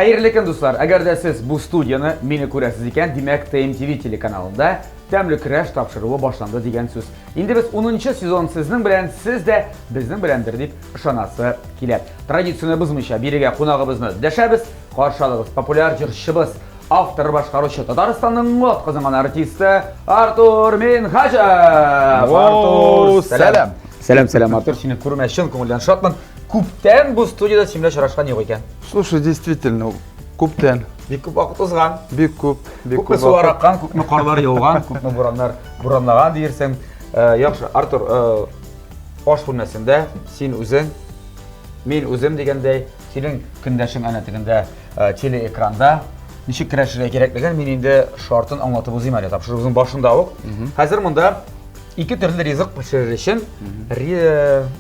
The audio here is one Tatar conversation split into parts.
Хәерле көн, дуслар! Әгәр дә сез бу студияне мине күрәсез икән, димәк, ТМТВ телеканалында Тәмле көрәш тапшыруы башланды дигән сүз. Инде без 10 сезон сезнең белән, сез дә безнең беләндер дип ышанасы килә. Традицияне бозмыйча бирегә кунагыбызны дәшәбез. Каршы алыгыз популяр җырчыбыз, автор башкаручы Татарстанның атказанган артисты Артур Минһаҗев. Артур, сәлам. Сәлам, сәлам, Артур, сине күрүемә чын күңелдән шатмын. Күптән бу студияда синең белән очрашкан юк икән. Слушай, действительно, күптән. Бик күп вакыт узган. Бик күп, бик күп. Күпме сулар аккан, күпме карлар яуган, күпме бураннар буранлаган диерсең. Э, яхшы, Артур, э, аш бүлмәсендә син үзең, мин үзем дигәндәй, синең көндәшең әнә тегендә э, телеэкранда ничек көрәшергә кирәклеген мин инде шартын аңлатып узыйм әле тапшыруыбызның башында ук. Хәзер монда ике төрле ризык пешерер өчен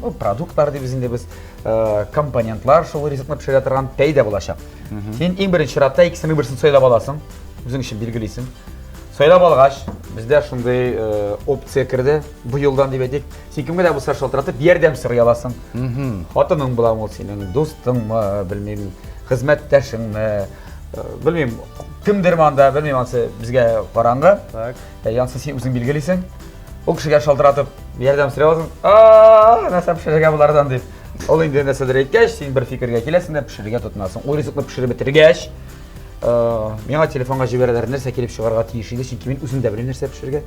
ну, продуктлар дибез инде без, э, компонентлар шул ризыкны пешерә торган пәйда булачак. Син иң беренче чиратта икесенең берсен сайлап аласың, үзең өчен билгелисең. Сайлап алгач, бездә шундый э, опция керде бу елдан дип әйтик. Син кемгә дә булса шалтыратып ярдәм сорый аласың. Хатының буламы ул синең, дустыңмы, белмим, хезмәттәшеңме, э, белмим, кемдер анда, белмим, анысы безгә караңгы. Так. Ә янсы син үзең билгелисең. Ул кешегә шалтыратып ярдәм сорый аласың. А, нәрсә пешерергә болардан дип. Ул инде нәрсәдер әйткәч, син бер фикергә киләсең дә пешерергә тотынасың. Ул ризыкны пешереп бетергәч, э, миңа телефонга җибәрәләр, нәрсә килеп чыгарга тиеш иде, чөнки мин үзем дә белмим нәрсә пешерергә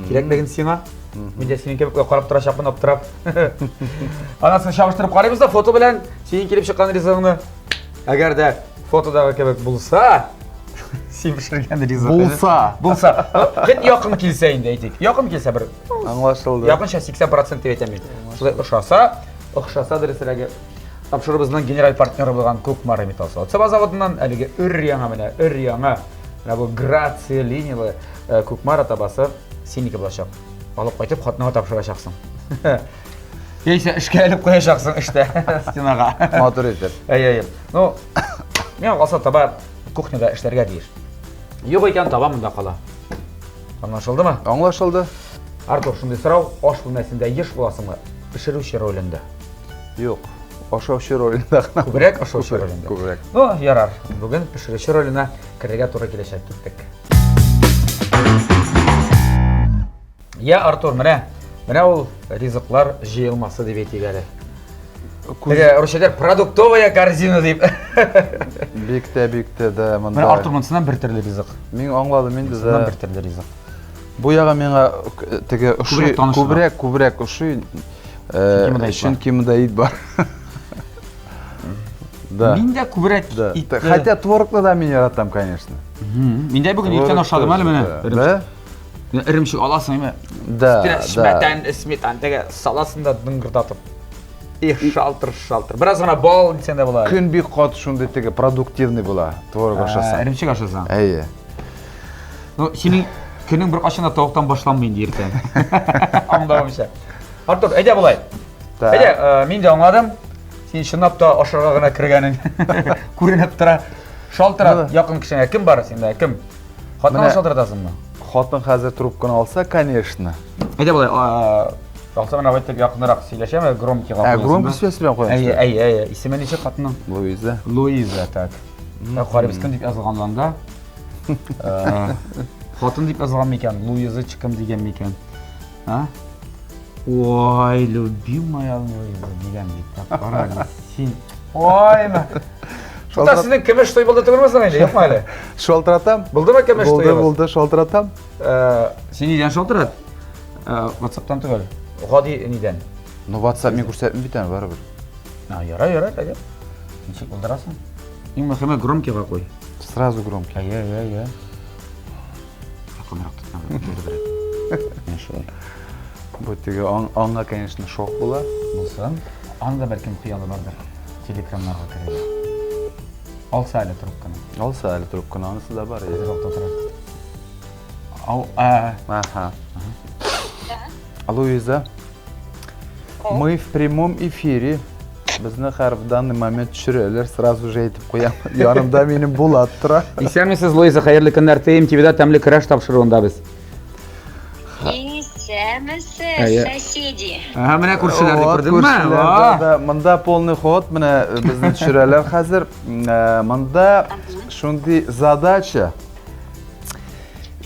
кирәклеген сиңа. Мин дә синең кебек карап торачакмын аптырап. Аннан соң чагыштырып карыйбыз да фото белән синең килеп чыккан ризыгыңны. Әгәр дә фотодагы кебек булса, син пешергән ризык. Булса. Булса. Хет якын килсә инде әйтик. Якын килсә бер. Аңлашылды. Якынча 80% дип әйтәм мин. Шулай ошаса, охшаса дөресрәге. Тапшыруыбызның генераль партнеры булган Кукмара металл савыт-саба заводыннан әлеге өр-яңа менә өр-яңа менә бу Грация линияле э, Кукмара табасы синеке булачак. Алып кайтып хатыныңа тапшырачаксың. Яисә эшкә элеп куячаксың эштә стенага. Матур итеп. Әйе, әйе. Ну, миңа калса таба кухняда эшләргә тиеш. Юк икән, таба монда кала. Аңлашылдымы? Аңлашылды. Артур, шундый сорау, аш бүлмәсендә еш буласыңмы? Пешерүче ролендә. Юк, ашаучы ролендә гына. Күбрәк ашаучы ролендә. Күбрәк. Ну, ярар. Бүген пешерүче роленә керергә туры киләчәк. Киттек. Я, Артур, менә, менә ул ризыклар җыелмасы дип әйтик әле. Теге русча продуктовая корзина дип. Бик тә, бик тә дә монда. Менә Артур монысыннан бер төрле ризык. Мин аңладым инде да. Бер төрле ризык. Бу ягы миңа теге ошый, күбрәк, күбрәк ошый. Чөнки монда ит бар. Да. Мин дә күбрәк ит. Хотя творогны да мин яратам, конечно. Мин дә бүген иртән ашадым әле менә. Да? Эремчек аласың, әйме? Да, да. Сметан, сметан теге саласың да дыңгырдатып. Их, шалтыр, шалтыр. Бераз гына бал дисәң дә була. Көн бик каты шундый теге продуктивный була, творог ашасаң. Эремчек ашасаң. Әйе. Ну, синең көнең беркайчан да тавыктан башланмый инде иртән. Аңлавымча. Артур, әйдә болай. Әйдә, э, мин дә аңладым. Син чынлап та ашарга гына кергәнең күренеп тора. Шалтырат якын кешеңә. Кем бар синдә? Кем? Хатынга шалтыратасыңмы? Хатын хәзер трубканы алса, конечно. Әйдә болай, алса менә әйтеп якынрак сөйләшәме, громкийга Ә, громкий связь белән куямыз. Әйе, әйе, әйе. Исеме ничек хатынның? Луиза. Луиза, так. Карыйбыз, кем дип язылган анда? Хатын дип язылган микән? Луизочкам дигән микән? А? Ой, любимая Луиза дигән бит. Кара әле, син. Ой, Шулта сезнең көмеш туй булды түгелме соң инде, юкмы әле? Шалтыратам. Булдымы көмеш туй? Булды, булды, шалтыратам. Э, син нидән шалтырат? Э, WhatsApp'тан түгел. Гади нидән? Ну, WhatsApp мин күрсәтмим бит әле барыбер. А, ярар, ярар, әйдә. Ничек булдырасың? Иң мөһиме громкийга куй. Сразу громкий. Әйе, әйе, әйе. Якынрак тотма, бер Менә шулай. Бу теге аңа, конечно, шок була. Булсын. Анда бәлкем хыялы бардыр. Телеграмнарга керергә. Алса әле трубканы. Алса әле трубканы, анысы да бар. Хәзер вакыт утыра. Ау, а. Ага. Луиза, мы в прямом эфире. Безне хәр в данный момент төшерәләр, сразу же әйтеп куям. Янымда минем Булат тора. Исәнмесез, Луиза, хәерле көннәр. ТМ ТВда тәмле көрәш тапшыруында без. Исәнмесез, соседи. Ага, менә күршеләр дип күрдеңме? Күршеләр, да, да. Монда полный ход, менә э, безне төшерәләр хәзер. Э, монда шундый задача.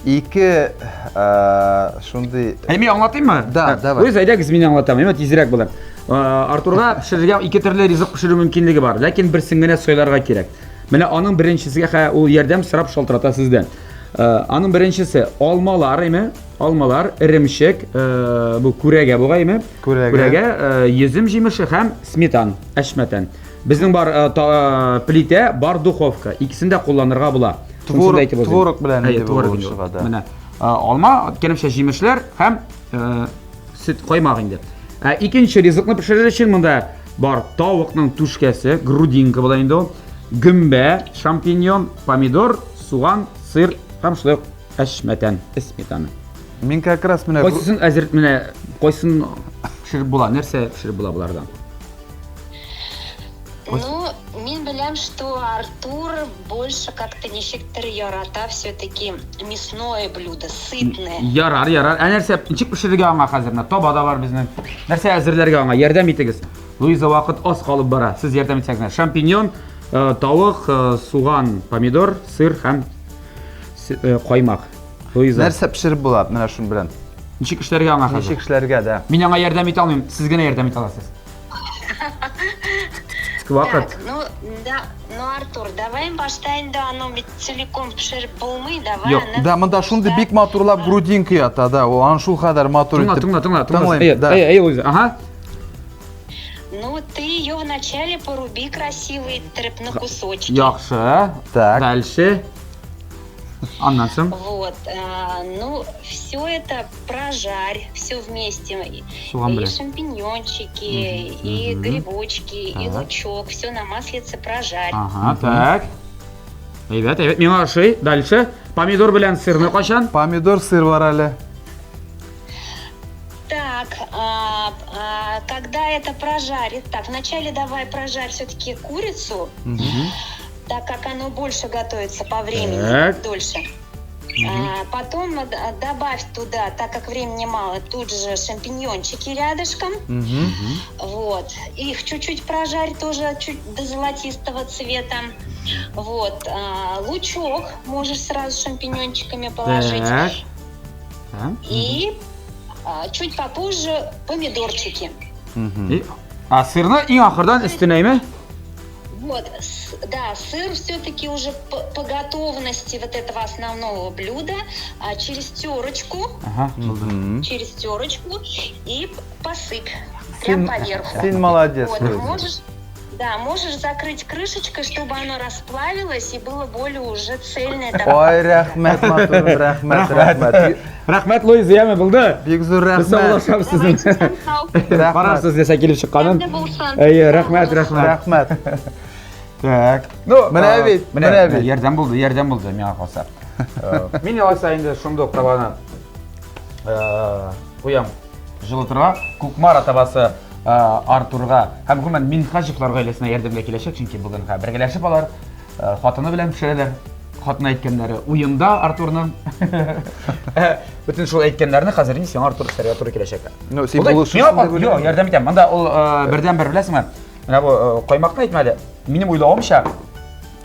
Ике э, шундый... Әй, мин аңлатыйммы? Да, давай. Үз әйдәгез мин аңлатам, әйме тизрәк булыр. Артурга пешерергә ике төрле ризык пешерү мөмкинлеге бар, ләкин берсен генә сайларга кирәк. Менә аның беренчесегә хә ул ярдәм сорап шалтырата сездән. Аның беренчесе алмалар, әйме? Алмалар, эремчек, бу күрәгә бугай, әйме? Күрәгә. Күрәгә, йөзем җимеше һәм сметан, әшмәтән. Безнең бар плитә, бар духовка. Икесен дә кулланырга була. Творог, творог белән инде бу чыга да. Менә алма, кенемчә җимешләр һәм сөт каймак инде. Ә икенче ризыкны пешерер өчен монда бар тавыкның түшкәсе, грудинка була инде ул, гөмбә, шампиньон, помидор, суган, сыр һәм шулай ук әшмәтән, сметана. Мин как раз менә Кайсысын әзер менә кайсын пешереп була, нәрсә пешереп була болардан? Ну, мин беләм, что Артур больше как-то ничектер ярата все-таки мясное блюдо, сытное. Ярар, ярар. Ә нәрсә, ничек пешерергә аңа хәзер? Менә таба да бар безнең. Нәрсә әзерләргә аңа? Ярдәм итегез. Луиза, вакыт аз калып бара. Сез ярдәм итсәгез. Шампиньон, э, тавык, э, суган, помидор, сыр һәм э, каймак. Луиза. Нәрсә пешереп була менә шуның белән? Ничек эшләргә аңа хәзер? Ничек эшләргә, да. Мин аңа ярдәм итә алмыйм, сез генә ярдәм итә аласыз. Вакыт. Так, ну, да, ну, Артур, давай башта инде аны бит целиком пешереп булмый, давай Юк. аны Да, монда шундый бик матурлап грудинка ята, да, ул аны шул кадәр матур Тыңла, итеп. тыңла, тыңла, тыңла. Тыңлыйм, Әй, да. әй, әй, Луиза, ага. Ну, ты ее вначале поруби красиво иттереп на кусочки. Яхшы. Так. Дальше. Аннан соң Вот, а, ну, все это прожарь, все вместе. Суган И белән. шампиньончики, и Мгм. грибочки, и Так. лучок, все на маслице прожарь. Ага, так. Әйбәт, әйбәт. Миңа ошый. Дальше. Помидор белән сырны кайчан? Помидор, сыр бар әле. Так, а, а, когда это прожарит, так, вначале давай прожарь все-таки курицу, так как оно больше готовится по времени, Так. дольше. А, потом добавь туда, так как времени мало, тут же шампиньончики рядышком. Вот. Их чуть-чуть прожарь тоже чуть до золотистого цвета. Вот. А, лучок можешь сразу с шампиньончиками положить. Так. Так. И а, чуть попозже помидорчики. И, а сырны иң ахырдан өстенәме? Вот, да, сыр все-таки уже по, по готовности вот этого основного блюда а, через терочку, ага, через терочку и посыпь прям поверху. Син молодец. Вот, можешь, да, можешь закрыть крышечкой, чтобы оно расплавилось и было более уже цельное. Ой, рәхмәт, матур, рәхмәт, рәхмәт. Рәхмәт, Луиза, яме булды. Бик зур Без рәхмәт. саулашабыз сезнең. Карарсыз нәрсә килеп чыкканын. Әйе, рәхмәт, рәхмәт. Рәхмәт. Так. Ну, менә бит, менә бит. Ярдәм булды, ярдәм булды миңа калса. Мин алайса инде шундук табаны куям җылытырга. Кукмара табасы Артурга һәм гомумән Минһаҗевлар гаиләсенә ярдәмгә киләчәк, чөнки бүген бергәләшеп алар хатыны белән пешерәләр. Хатыны әйткәннәре уенда Артурның. Бөтен шул әйткәннәрне хәзер инде сиңа Артур эшләргә туры киләчәк. Ну, син булышырсың дип уйлыйм. Юк, ярдәм итәм. Монда ул бердән-бер беләсеңме? Менә бу каймакны әйтмәде. Минем уйлавымча,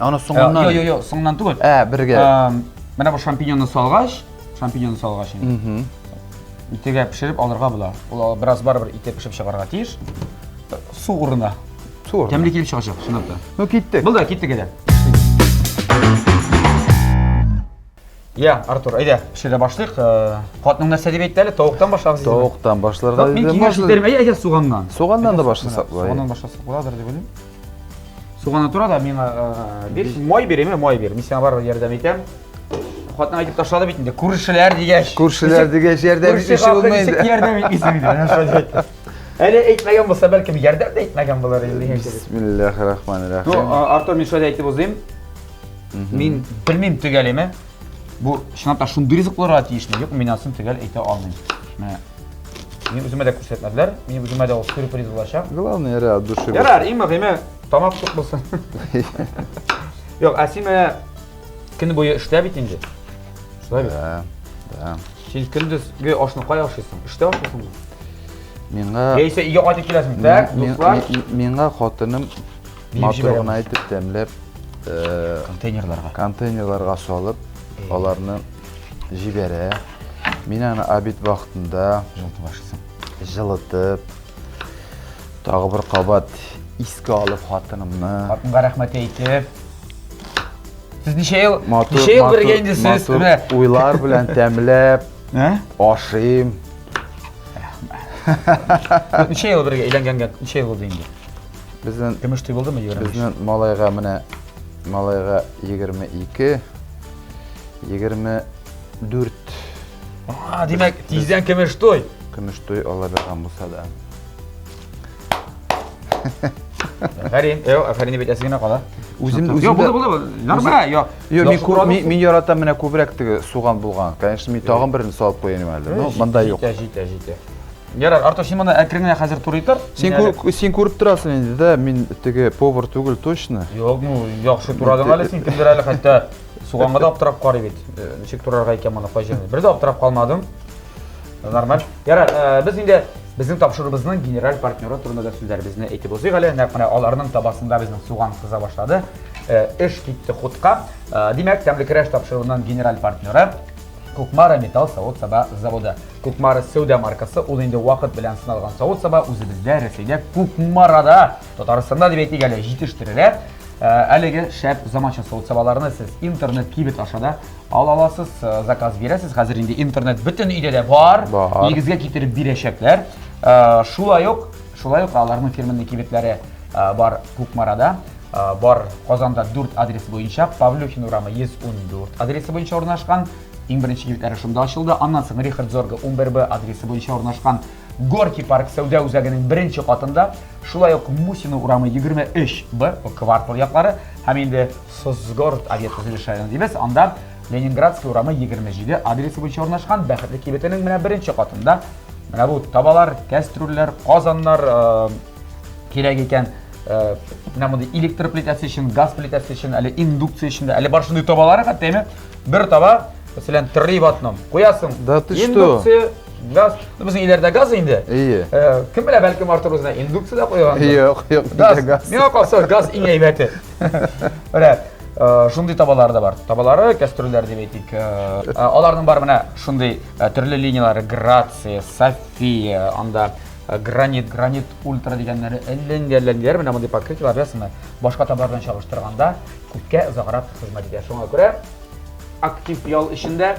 Аны соңыннан. Юк, юк, юк, соңыннан түгел. Ә, бергә. Менә бу шампиньонны салгач, шампиньонны салгач инде. Итегә пешереп алырга була. Ул бераз барыбер ите пешеп чыгарга тиеш. Су урынына. Су урынына. Тәмле килеп чыгачак, чынлап та. Ну, киттек. Булды, киттек әйдә. Я, Артур, әйдә, пешерә башлыйк. Хатының нәрсә дип әйтте әле? Тавыктан башлабыз дидеме? Тавыктан башларга Мин диде. киңәш итәрем, әйдә, әйдә суганнан. Суганнан да башласак була. Суганнан башласак буладыр дип уйлыйм. Суганны тура да миңа бир. Май бир, әйме, май бир. Мин сиңа барыбер ярдәм итәм. Хатын әйтеп ташлады бит инде. Күршеләр дигәч. Күршеләр дигәч ярдәм итүче булмый инде. Ярдәм итмисең инде. Менә шулай дип әйтте. Әле әйтмәгән булса, бәлкем ярдәм дә итмәгән булыр иде дигән кебек. Бисмиллахир-рахманир-рахим. Ну, Артур, мин шулай әйтеп узыйм. Мин белмим төгәлеме. Бу чынлап та шундый ризык булырга тиешме? Юк, мин асын төгәл әйтә алмыйм. Менә Минем үземә дә күрсәтмәделәр. Минем үземә дә ул сюрприз булачак. Главное, ярар, от души. Ярар, иң мөһиме тамак тук булсын. Юк, ә син менә көн буе эштә бит инде. Шулай бит? Да, да. Син көндезге ашны кая ашыйсың? Эштә ашыйсыңмы? Миңа Яисә өйгә кайтып киләсең. Так, дуслар. Миңа хатыным матур гына итеп тәмләп э, контейнерларга контейнерларга салып, аларны җибәрә. Мин аны обед вакытында җылытып ашыйсың. Җылытып, тагы бер кабат искә алып хатынымны. Хатынга рәхмәт әйтеп. Сез ничә ел, ничә ел бергә инде сез? Матур уйлар белән тәмләп ашыйм. Ничә ел бергә өйләнгәнгә ничә ел булды инде? Безнең көмеш туй булдымы 25? Безнең малайга менә малайга 22 24. А, димәк, тиздән көмеш туй. Көмеш туй Алла биргән булса да. Афәрин. Йо, афәрин дип әйтәсе генә кала. Үзем үзем. Йо, булды, булды. Нормаль, йо. Йо, мин күп мин яратам менә күбрәк теге суган булган. Конечно, мин тагын берне салып куяйм әле. Ну, монда юк. Җитә, җитә, җитә. Ярар, Артур, син моны әкрен генә хәзер турый тор. Син күр, син күреп торасың инде дә, мин теге повар түгел точно. Юк, ну, яхшы турадың әле син, кемдер әле хәтта суганга да аптырап карый бит. Э, ничек турарга икән моны, кай җирен. Бер дә аптырап калмадым. Нормаль. Ярар, э, без инде безнең тапшыруыбызның генераль партнеры турында да сүзләребезне әйтеп узыйк әле. Нәкъ менә аларның табасында безнең суган кыза башлады. Э, эш китте хутка. Э, димәк, Тәмле көрәш тапшыруының генераль партнеры Кукмара металл савыт-саба заводы. Кукмара сәүдә маркасы ул инде вакыт белән сыналган савыт-саба үзебездә Рәсәйдә Кукмарада, Татарстанда дип әйтик әле, җитештерелә. Әлеге шәп заманча савыт-сабаларны сез интернет кибет аша да ала аласыз, э, заказ бирәсез. Хәзер инде интернет бөтен өйдә дә бар. Бар. Нигезгә китереп бирәчәкләр. Э, шулай ук, шулай ук аларның фирменный кибетләре э, бар Кукмарада, бар Казанда 4 адрес буенча, Павлюхин урамы 114 адресы буенча урнашкан. Иң беренче кибетләре шунда ачылды. Аннан соң Рихард Зорга 11Б адресы буенча урнашкан Горки парк сәүдә үзәгенең беренче катында, шулай ук Мусина урамы 23 Б, квартал яклары һәм инде Соцгород авиатөзелеш районы дибез, анда Ленинградский урамы 27 адресы буенча урнашкан Бәхетле кибетенең менә беренче катында менә бу табалар, кәстрүлләр, казаннар э, кирәк икән. Э, менә мондый электр плитәсе өчен, газ плитәсе өчен, әле индукция өчен дә, әле бар шундый табалары хәтта, әйме? Бер таба, мәсәлән, три в одном. Куясың. Да ты что? Индукция, газ. Ну, безнең өйләрдә газ инде. Ие. Э, кем белә, бәлкем Артур үзенә индукция дә куйгандыр. Юк, юк, газ. газ. Миңа калса, газ иң әйбәте. Менә э, шундый табалар да бар. Табалары, кәстрүлләр дип әйтик. Э, аларның бар менә шундый төрле линияләре, Грация, София, анда гранит, гранит ультра дигәннәре әллә ниләр, әллә ниләр, менә мондый покрытиелар, беләсеңме, башка табалар белән чагыштырганда күпкә озаграк хезмәт итә. Шуңа күрә актив ял эчендә,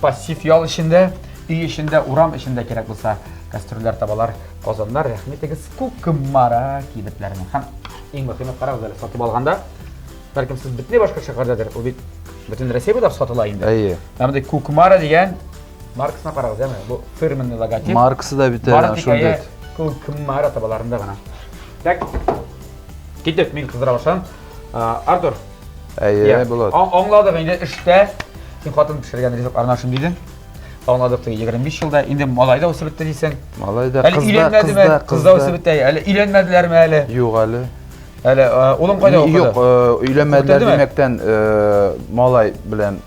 пассив ял эчендә, өй эчендә, урам эчендә кирәк булса, кастрюльләр, табалар, казаннар, рәхмәт итегез Кукмара кибетләренә. Һәм иң мөһиме, карагыз әле, сатып алганда, бәлкем сез бөтенләй башка шәһәрдәдер, ул бит бөтен Россия буйлап сатыла инде. Әйе. Менә мондый Кукмара дигән маркасына карагыз, әме, бу фирменный логотип. Маркасы да бит әле шундый. Кукмара табаларында гына. Так. Киттек, мин кыздыра башладым. Артур. Әйе, Булат. Аңладык инде эштә син хатын пешергән ризыкларны ашыйм дидең. Аңладык теге 25 елда. Инде малай да үсеп бетте дисең. Малай да, кыз да, кыз да, кыз да үсеп бетте. Әле өйләнмәделәрме әле? Юк әле. Әле улың кайда укыды? Юк, өйләнмәделәр димәктән, малай белән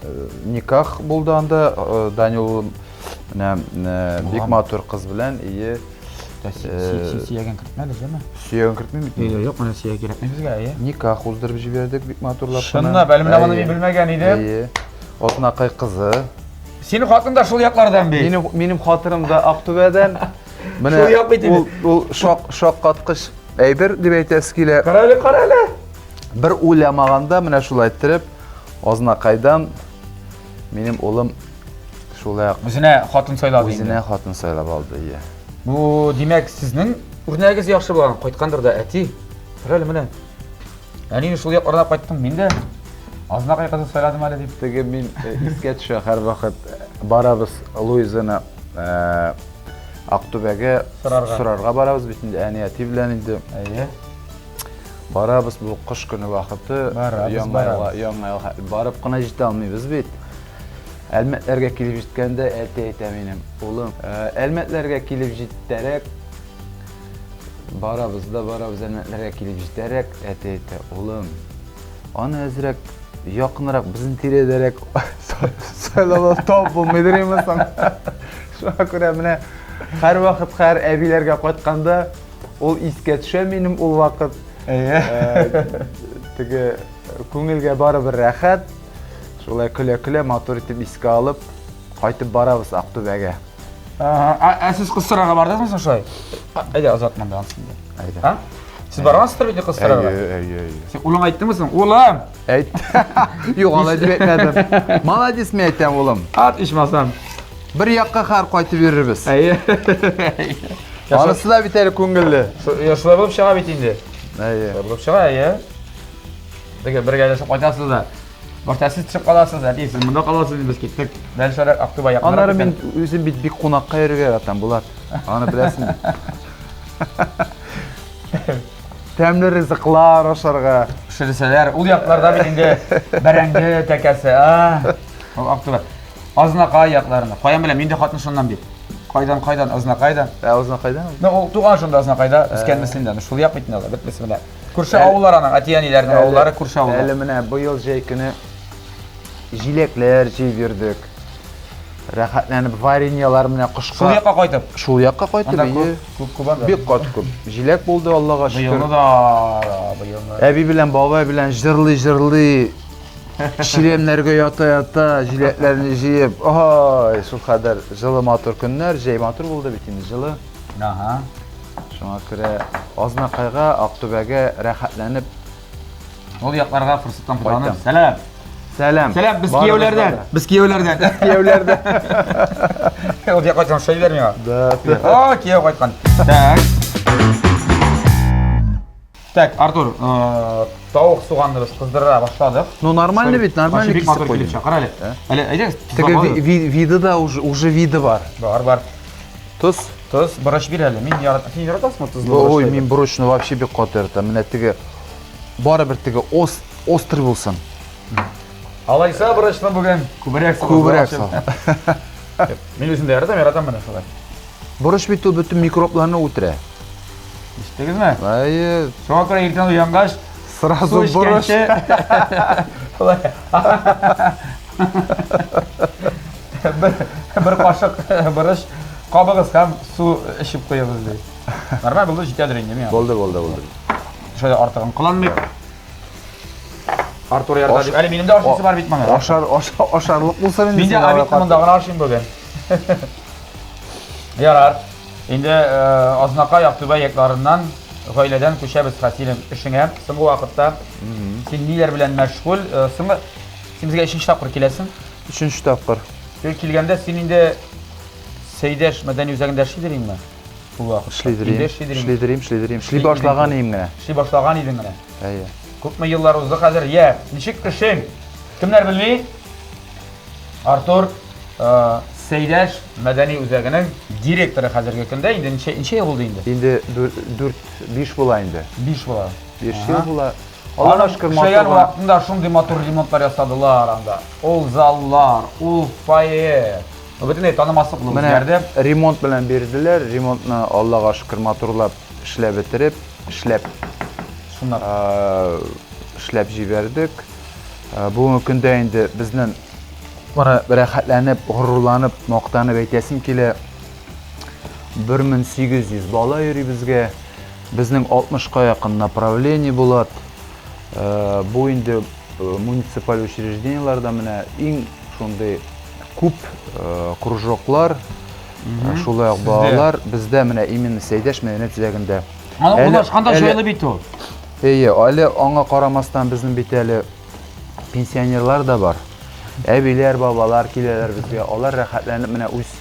никах булды анда. Данил менә бик матур кыз белән, ие. Сөяген кертмәде, җәме? Сөяген кертмим бит. Юк, юк, менә сөяк кирәкми безгә, әйе. Никах уздырып җибәрдек бик матурлап. Чынлап, әле менә моны мин белмәгән идем. Әйе. Атнакай кызы. Синең хатын да шул яклардан бит. Минем минем хатыным да Актүбәдән. Менә шул як бит ул ул шак шаккаткыч әйбер дип әйтәсе килә. Кара әле, кара әле. Бер уйламаганда менә шулай иттереп Азнакайдан минем улым шулай Үзенә хатын сайлады Үзенә хатын сайлап алды, иә. Бу, димәк, сезнең үрнәгегез яхшы булган. Кайткандыр да әти. Тор әле менә. Әнине шул якларда кайттым, мин дә Азнакай кызын сайладым әле дип. Теге мин э, искә төшә һәрвакыт э, барабыз Луизаны э, Актүбәгә сорарга. сорарга барабыз бит инде әни әти белән инде. Әйе. Барабыз бу кыш көне вакыты. Барабыз, яңа елга, яңа елга барып кына җитә алмыйбыз бит. Әлмәтләргә килеп җиткәндә әти әйтә минем, улым, Әлмәтләргә килеп җиттәрәк, барабыз да барабыз Әлмәтләргә килеп җитәрәк, әти әйтә, улым, аны әзрәк якынрак, безнең тирәдәрәк Сайлаулар тап булмыйдыр инде соң. Шуңа күрә менә һәрвакыт һәр әбиләргә кайтканда ул искә төшә минем ул вакыт. Әйе. Теге күңелгә барыбер рәхәт. Шулай көлә-көлә матур итеп искә алып кайтып барабыз Актүбәгә. Ә сез кыз сорарга бардыгызмы соң шулай? Әйдә, озат монда ансын. Әйдә. А? Сез баргансыздыр бит кыз сорарга? Әйе, әйе, әйе. Син улың әйттеңме соң? Улым! Әйт. Юк, алай дип әйтмәдем. Молодец, мин әйтәм, улым. Ат ичмасам. Бер якка хәр кайтып йөрербез. Әйе. Анысы да бит әле күңелле. Шулай булып чыга бит инде. Әйе. Шулай булып чыга, әйе. Теге бергәләшеп кайтасыз да. Башта сез төшеп каласыз, әти, сез монда каласыз, без киттек. Дальше Актүбә якынрак. Аннары мин үзем бит бик кунакка йөрергә яратам, Булат. Аны беләсең. Тәмле ризыклар ашарга. Пешерсәләр, ул якларда бит инде бәрәңге тәкәсе, а? Ул Актүбә. Азнакай якларында. Каян беләм, мин дә хатын шуннан бит. Кайдан, кайдан, Азнакайдан. Ә Азнакайдан? Ну, ул туган шунда Азнакайда, үскән Мөслимдә. Шул як бит инде алар, бөтенесе менә. Күрше авыллар аның, әти-әниләрнең авыллары күрше авыллар. Әле менә быел җәй көне җиләкләр җыеп йөрдек. Рәхәтләнеп вареньелар менә кышка. Шул якка кайтып. Шул якка кайтып, Анда әйе. күп, күп, күп анда. Бик каты күп. Җиләк булды, Аллага шөкер. Быелны да, быелны. Әби белән бабай белән җырлый-җырлый чирәмнәргә ята-ята җиләкләрне җыеп, ай, шул кадәр җылы матур көннәр, җәй матур булды бит инде, җылы. Ага. Шуңа күрә Азнакайга, Актүбәгә рәхәтләнеп Ул якларга форсаттан файдаланып. Сәлам. Сәлам. Сәлам, без кияүләрдән. Без кияүләрдән. Кияүләрдән. Ул якка кайткан шәй бир миңа. Да. О, кияү кайткан. Так. Так, Артур, тавык суганны без кыздыра башладык. Ну нормально бит, нормально кисеп куйдым. Кара әле. Әле әйдәгез. Теге виды да уже уже виды бар. Бар, бар. Тоз. Тоз, борыч бир әле. Мин ярат, син яратасыңмы тозлы борыч? Ой, мин борычны вообще бик каты яратам. Менә теге барыбер теге ос, острый булсын. Алайса борычны бүген күбрәк сал. Күбрәк сал. Мин үзем дә яратам, яратам менә шулай. Борыч бит ул бөтен микробларны үтерә. Ишеттегезме? Әйе. Шуңа күрә иртән уянгач, сразу борыч. Бер, бер кашык борыч кабыгыз һәм су эчеп куегыз ди. Нормаль булды, җитәдер инде миңа. Булды, булды, булды. Шулай артыгын кыланмыйк. Артур ярда дип. Әле минем дә ашыйсы бар бит моны. Ашар, ашарлык булса инде. Мин дә обедны монда гына ашыйм бүген. Ярар. Инде э, Азнакай, Актүбә якларыннан гаиләдән күчәбез хәсилем эшеңә. Соңгы вакытта син ниләр белән мәшгуль? Э, соңгы син безгә өченче тапкыр киләсең. Өченче тапкыр. Син килгәндә син инде Сәйдәш мәдәни үзәгендә эшлидер инде. Ул вакыт. Эшлидер идем. Эшлидер идем, эшлидер идем. Эшли башлаган идем генә. Эшли башлаган идең генә. Әйе. Күпме еллар узды хәзер? Йә, ничек эшең? Кемнәр белми? Артур э, Сәйдәш мәдәни үзәгенең директоры хәзерге көндә. Инде ничә ничә ел булды инде? Инде 4 5 була инде. 5 була. 5 ел була. Аллага шөкер, матур вакытында шундый матур ремонтлар ясадылар анда. Ул заллар, ул фойе. Бөтенләй танымаслык булып үзгәрде. Ремонт белән бирделәр. Ремонтны Аллага шөкер матурлап эшләп бетереп, эшләп шуннан эшләп җибәрдек. Бүгенге көндә инде безнең моны рәхәтләнеп, горурланып, мактанып әйтәсем килә. 1800 бала йөри безгә. Безнең 60-ка якын направление булат. Э, бу инде э, муниципаль учреждениеләрдә менә иң шундый күп э, кружоклар, шулай ук балалар бездә менә именно Сәйдәш мәдәният үзәгендә. Аны урнашканда җайлы бит ул. Әйе, әле аңа карамастан безнең бит әле пенсионерлар да бар. Әбиләр, бабалар киләләр безгә. Алар рәхәтләнеп менә үз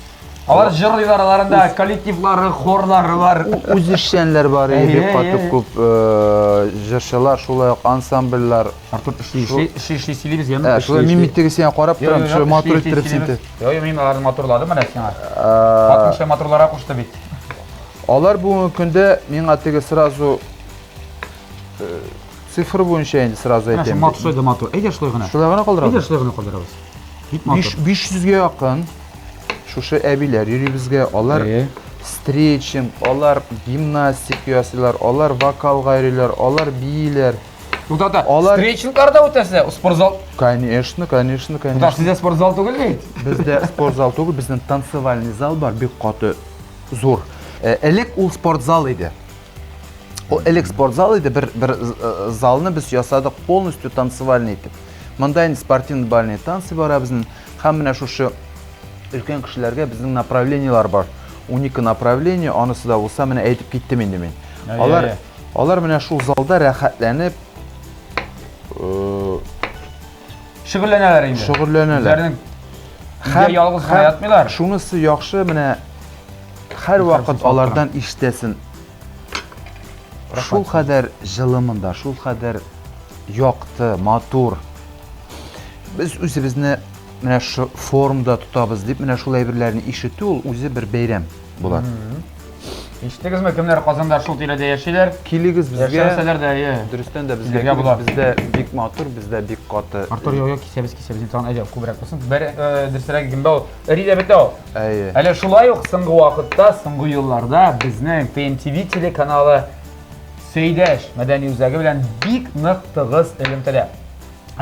Алар җырлыйлар аларында, коллективлары, хорлары бар. Үзешчәннәр бар, бик каты күп э, җырчылар, шулай ук ансамбльләр. Артур эшли, эшли, эшли, эшли сөйлибез, яме. Ә, шулай мин бит теге сиңа карап торам, шулай матур иттереп син. Юк, юк, мин аларны матурладым менә сиңа. Хатын шулай матурларга кушты бит. Алар бүгенге көндә миңа теге сразу э, цифр буенча инде сразу әйтәм. Матур шулай да матур. Әйдә шулай гына. Шулай гына калдырабыз. Әйдә шулай гына калдырабыз. Бик матур. 500-гә якын шушы әбиләр йөри безгә. Алар стретчинг, алар гимнастик ясыйлар, алар вокалга йөриләр, алар бииләр. Тукта, алар встречниклар да үтәсе, спортзал. Конечно, конечно, конечно. Тукта, сездә спортзал түгел бит? Бездә спортзал түгел, безнең танцевальный зал бар, бик каты зур. Э, элек ул спортзал иде. Ул элек спортзал иде, бер бер э, залны без ясадык полностью танцевальный итеп. Монда инде спортивный бальный танцы бара безнең. Һәм менә шушы өлкән кешеләргә безнең направлениеләр бар. 12 направление, анысы да булса менә әйтеп киттем инде мин. Алар алар менә шул залда рәхәтләнеп э, шөгыльләнәләр инде. Шөгыльләнәләр. Үзләренең өйдә ялгыз гына ятмыйлар. Шунысы яхшы, менә һәрвакыт алардан ишетәсен. Шул кадәр җылы монда, шул кадәр якты, матур. Без үзебезне менә шу формда тотабыз дип, менә шул әйберләрне ишетү ул үзе бер бәйрәм була. Ишеттегезме, кемнәр Казанда шул тирәдә яшиләр? Килегез безгә. Яшәмәсәләр дә, әйе. Дөрестән дә безгә килегез, була. Бездә бик матур, бездә бик каты. Артур, юк, юк, кисәбез, кисәбез. Тагын әйдә, күбрәк булсын. Бер, э, дөресрәге гөмбә ул. Эри дә бетә ул. Әйе. Әле шулай ук соңгы вакытта, соңгы елларда безнең ТНТВ телеканалы Сәйдәш мәдәни үзәге белән бик нык тыгыз элемтәдә.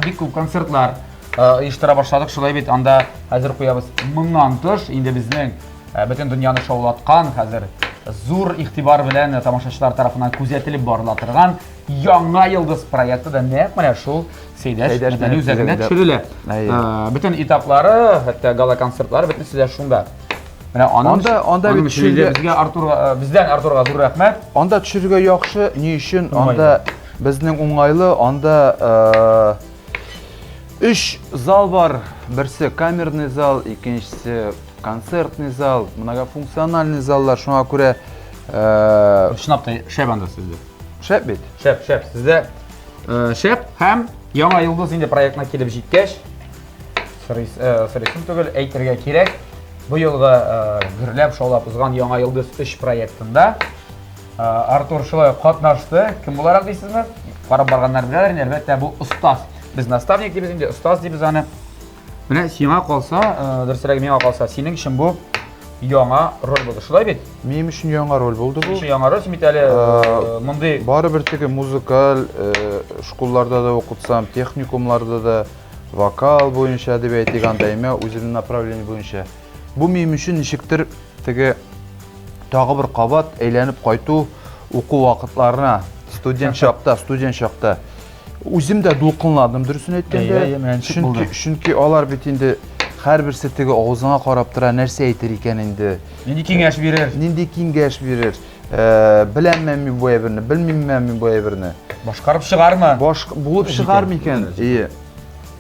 Бик күп концертлар э, оештыра башладык, шулай бит анда хәзер куябыз. Моннан тыш инде безнең э, бөтен дөньяны шаулаткан, хәзер зур игътибар белән тамашачылар тарафыннан күзәтелеп барыла торган Яңа йолдыз проекты да нәкъ менә шул Сәйдәш мәдәни үзәгендә төшерелә. Э, бөтен этаплары, хәтта гала-концертлары бөтенесе дә шунда. Менә аның анда анда бит төшерергә безгә Артурга э, бездән Артурга зур рәхмәт. Анда төшерергә яхшы, ни өчен? Анда безнең уңайлы, анда э, өч зал бар. Берсе камерный зал, икенчесе концертный зал, многофункциональный заллар. Шуңа күрә чынлап та шәп анда сездә. Шәп бит. Шәп, шәп. Сездә шәп һәм Яңа йолдыз инде проектына килеп җиткәч, сорыйсым түгел, әйтергә кирәк. Бу елгы гөрләп шаулап узган Яңа йолдыз 3 проектында Артур шулай катнашты. Кем буларак дисезме? Карап барганнар беләләр инде, әлбәттә, бу остаз. Без наставник дибез инде, остаз дибез аны. Менә сиңа калса, дөресрәге миңа калса, синең өчен бу яңа роль булды. Шулай бит? Минем өчен яңа роль булды бу. Өчен яңа роль, син бит әле мондый барыбер теге музыкаль школларда да укытсам, техникумларда да вокал буенча дип әйтик, анда әмма үземнең направление буенча. Бу минем өчен ничектер теге тагы бер кабат әйләнеп кайту уку вакытларына, студент чакта, студент чакта. Үзем дә дулкынландым, дөресен әйткәндә. Әйе, әйе, чөнки, чөнки алар бит инде һәрберсе теге авызыңа карап тора, нәрсә әйтер икән инде. Нинди киңәш бирер? Нинди киңәш бирер? Э, беләмме мин бу әйберне, белмимме мин бу әйберне? Башкарып чыгармы? Баш булып чыгар микән? Әйе.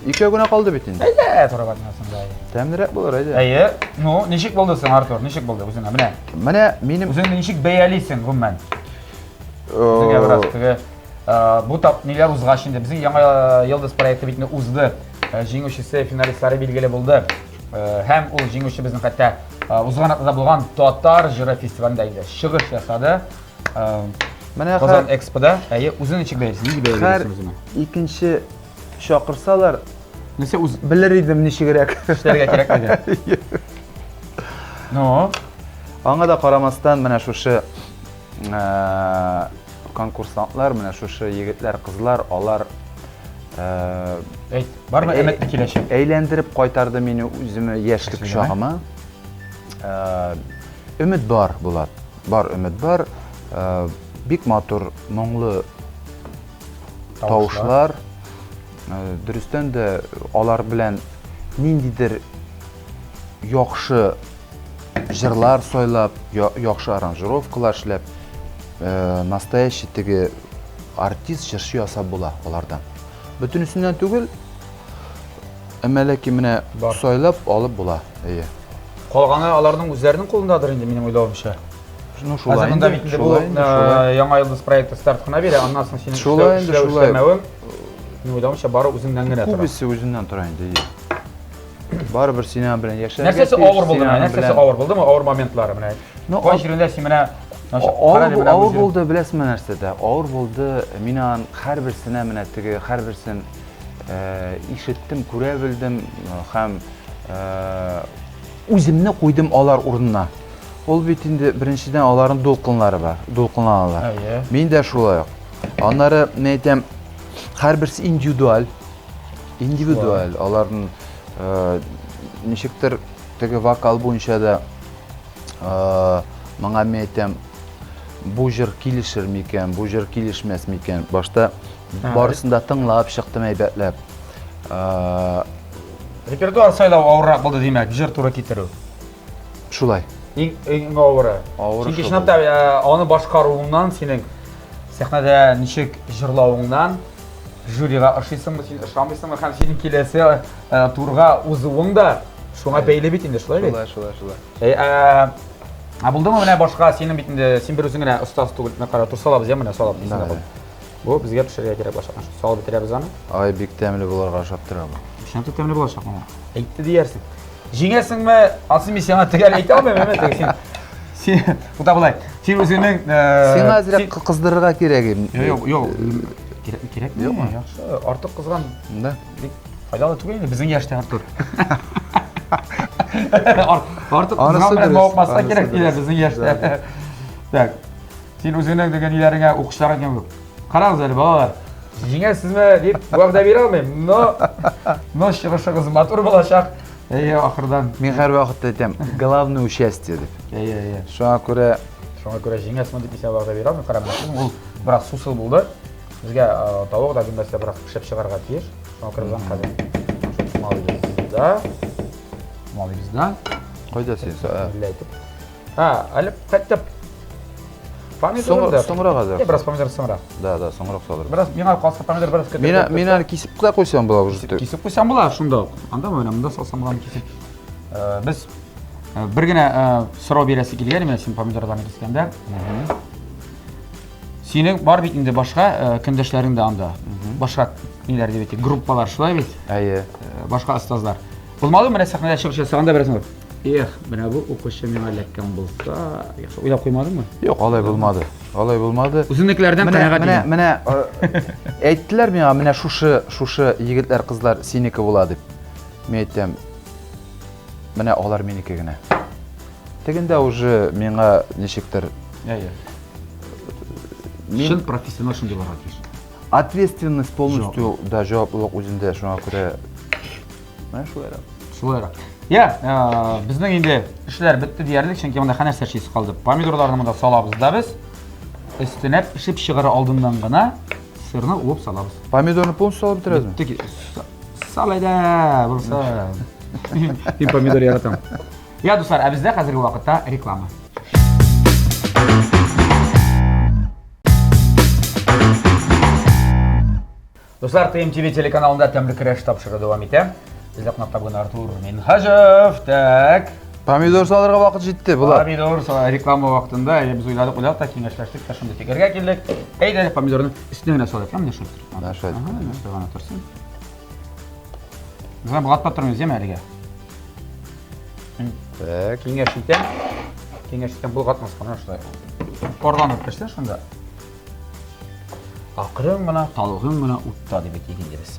Икәү генә калды бит инде. Әйдә, торып атмасын да. Тәмлерәк булыр, әйдә. Әйе. Ну, ничек булды соң, Артур? Ничек булды үзеңә? Менә. Менә минем Үзеңне ничек бәялисең гомумән? Үзеңә бераз теге бу тап ниләр узгач инде безнең Яңа йолдыз проекты бит инде узды. Җиңүчесе, финалистлары билгеле булды. Һәм ул җиңүче безнең хәтта узган атнада булган Татар җыры фестивалендә инде чыгыш ясады. Менә Казан Экспода. Әйе, үзең ничек бәялисең? Нинди бәя бирәсең үзеңә? Икенче чакырсалар, Нәрсә үз белер идем ничегрәк. Эшләргә кирәклеге. Ну, аңа да карамастан менә шушы конкурсантлар, менә шушы егетләр, кызлар, алар әйт, бармы өметле киләчәк? Әйләндереп кайтарды мине үземә яшьлек чагыма. Өмет бар, Булат. Бар өмет бар. Бик матур, моңлы тавышлар. Дөрестән дә алар белән ниндидер яхшы җырлар сайлап, яхшы аранжировкалар эшләп, настоящий теге артист җырчы ясап була алардан. Бөтенесеннән түгел, әмма ләкин менә сайлап алып була. Әйе. Калганы аларның үзләренең кулындадыр инде, минем уйлавымча. Ну, шулай инде, бит инде бу Яңа йолдыз проекты старт кына бирә, аннан соң синең шулай инде, шулай. Эшләмәвең, минем уйлавымча, бары үзеңнән генә тора. Күбесе үзеннән тора инде, әйе. Барыбер син аның белән яшәргә Нәрсәсе авыр булды менә? Нәрсәсе авыр булдымы? Авыр моментлары менә. Ну, кай җирендә син менә авыр, авыр булды, беләсеңме нәрсәдә? Авыр булды. Мин аның һәрберсенә менә теге һәрберсен ишеттем, күрә белдем һәм үземне куйдым алар урынына. Ул бит инде беренчедән аларның дулкынлары бар, дулкынланалар. Әйе. Мин дә шулай ук. Аннары, мен әйтәм, Һәрберсе индивидуаль. Индивидуаль. Аларның ничектер теге вокал буенча да моңа мин әйтәм, бу җыр килешер микән, бу җыр килешмәс микән. Башта барысын да тыңлап чыктым әйбәтләп. Репертуар сайлау авыррак булды, димәк, җыр туры китерү. Шулай. Иң иң авыры. Авыры Чөнки шул чынлап та аны башкаруыңнан, синең сәхнәдә ничек җырлавыңнан жюрига ошыйсыңмы, син ошамыйсыңмы һәм синең киләсе турга узуың да шуңа бәйле бит инде, шулай бит? Шулай, шулай, шулай. Ә булдымы менә башка синең бит инде син бер үзең генә остаз түгел, менә кара, салабыз, я менә салап Да. Бу безгә пешерергә кирәк булачак. Салып бетерәбез аны. Ай, бик тәмле булырга ошап тора бу. Чынлап та тәмле булачак моңа. Әйтте диярсең. Җиңәсеңме? Ансы мин сиңа төгәл әйтә алмыйм, әмма теге син син Куда болай. Син үзеңнең Сиңа әзрәк кыздырырга кирәк инде. Юк, юк, кирәк, кирәк. Юкмы? Яхшы, артык кызган. Да. Бик файдалы түгел инде безнең яшьтә Артур. Артык кызган белән мавыкмаска кирәк диләр безнең яшьтә. Так. Син үзеңнең дигән ниләреңә укучыларга кем Карагыз әле, балалар. Җиңәсезме дип вәгъдә бирә алмыйм, но но чыгышыгыз матур булачак. Әйе, ахырдан. Мин һәрвакытта әйтәм, главное участие дип. Әйе, әйе. Шуңа күрә шуңа күрә җиңәсезме дип исә вәгъдә бирә алмыйм. Карап, ул бераз сусыл булды. Безгә тавык да гөмбәсе бераз пешеп чыгарга тиеш. Шуңа күрә без аны хәзер томалыйбыз да. Томалыйбыз да. Кайда син? Әйтеп. А, әле хәтта помидор да. Соңрак әзер. Бераз помидор соңрак. Да, да, соңрак салырбыз. Бераз миңа калса помидор бераз көтеп. Мин мин әле кисеп тә куйсам була уже. Кисеп куйсам була шунда ук. Анда менә монда салсам була кисеп. Без бер генә сорау бирәсе килгән менә син помидорларны кискәндә. Синең бар бит инде башка көндәшләрең дә анда. Башка ниләр дип әйтик, группалар шулай бит? Әйе. Башка остазлар. Булмады менә сәхнәдә чыгыш ясаганда бераз Эх, менә бу укучы миңа эләккән булса, яхшы уйлап куймадыңмы? Юк, алай булмады. Алай булмады. Үзеңнекеләрдән канәгать Менә, менә, әйттеләр миңа, менә шушы, шушы егетләр, кызлар синеке була дип. Мин әйтәм, менә алар минеке генә. Тегендә уже миңа ничектер. Әйе. Мин чын профессионал шундый булырга тиеш. Ответственность полностью, да, җаваплылык үзендә, шуңа күрә Менә шулайрак. Шулайрак. Я, безнең инде эшләр бетте диярлек, чөнки монда нәрсә эшлисе калды. Помидорларны монда салабыз да без. Өстенә пешеп чыгар алдыннан гына сырны уып салабыз. Помидорны полностью салып бетерәсезме? Бетте. Сал әйдә, булса. Мин помидор яратам. Я, дуслар, ә бездә хәзерге вакытта реклама. Дуслар, ТМТВ телеканалында тәмле көрәш тапшыру дәвам итә. Бездә кунакта бүген Артур Минһаҗев. Так. Помидор салырга вакыт җитте, була. Помидор сала реклама вакытында әле без уйладык, уйладык та киңәшләштек тә шундый фикергә килдек. Әйдә, помидорны өстенә генә салыйк, менә шул. Менә шул. Ага, менә шул гына торсын. Без аны болгатпап тормыйбыз, яме әлегә. Так. Киңәш итәм. Киңәш итәм, болгатмаска, менә шулай. Парланып пешсен шунда. Акрын гына, талгын гына утта дип әйтик инде без.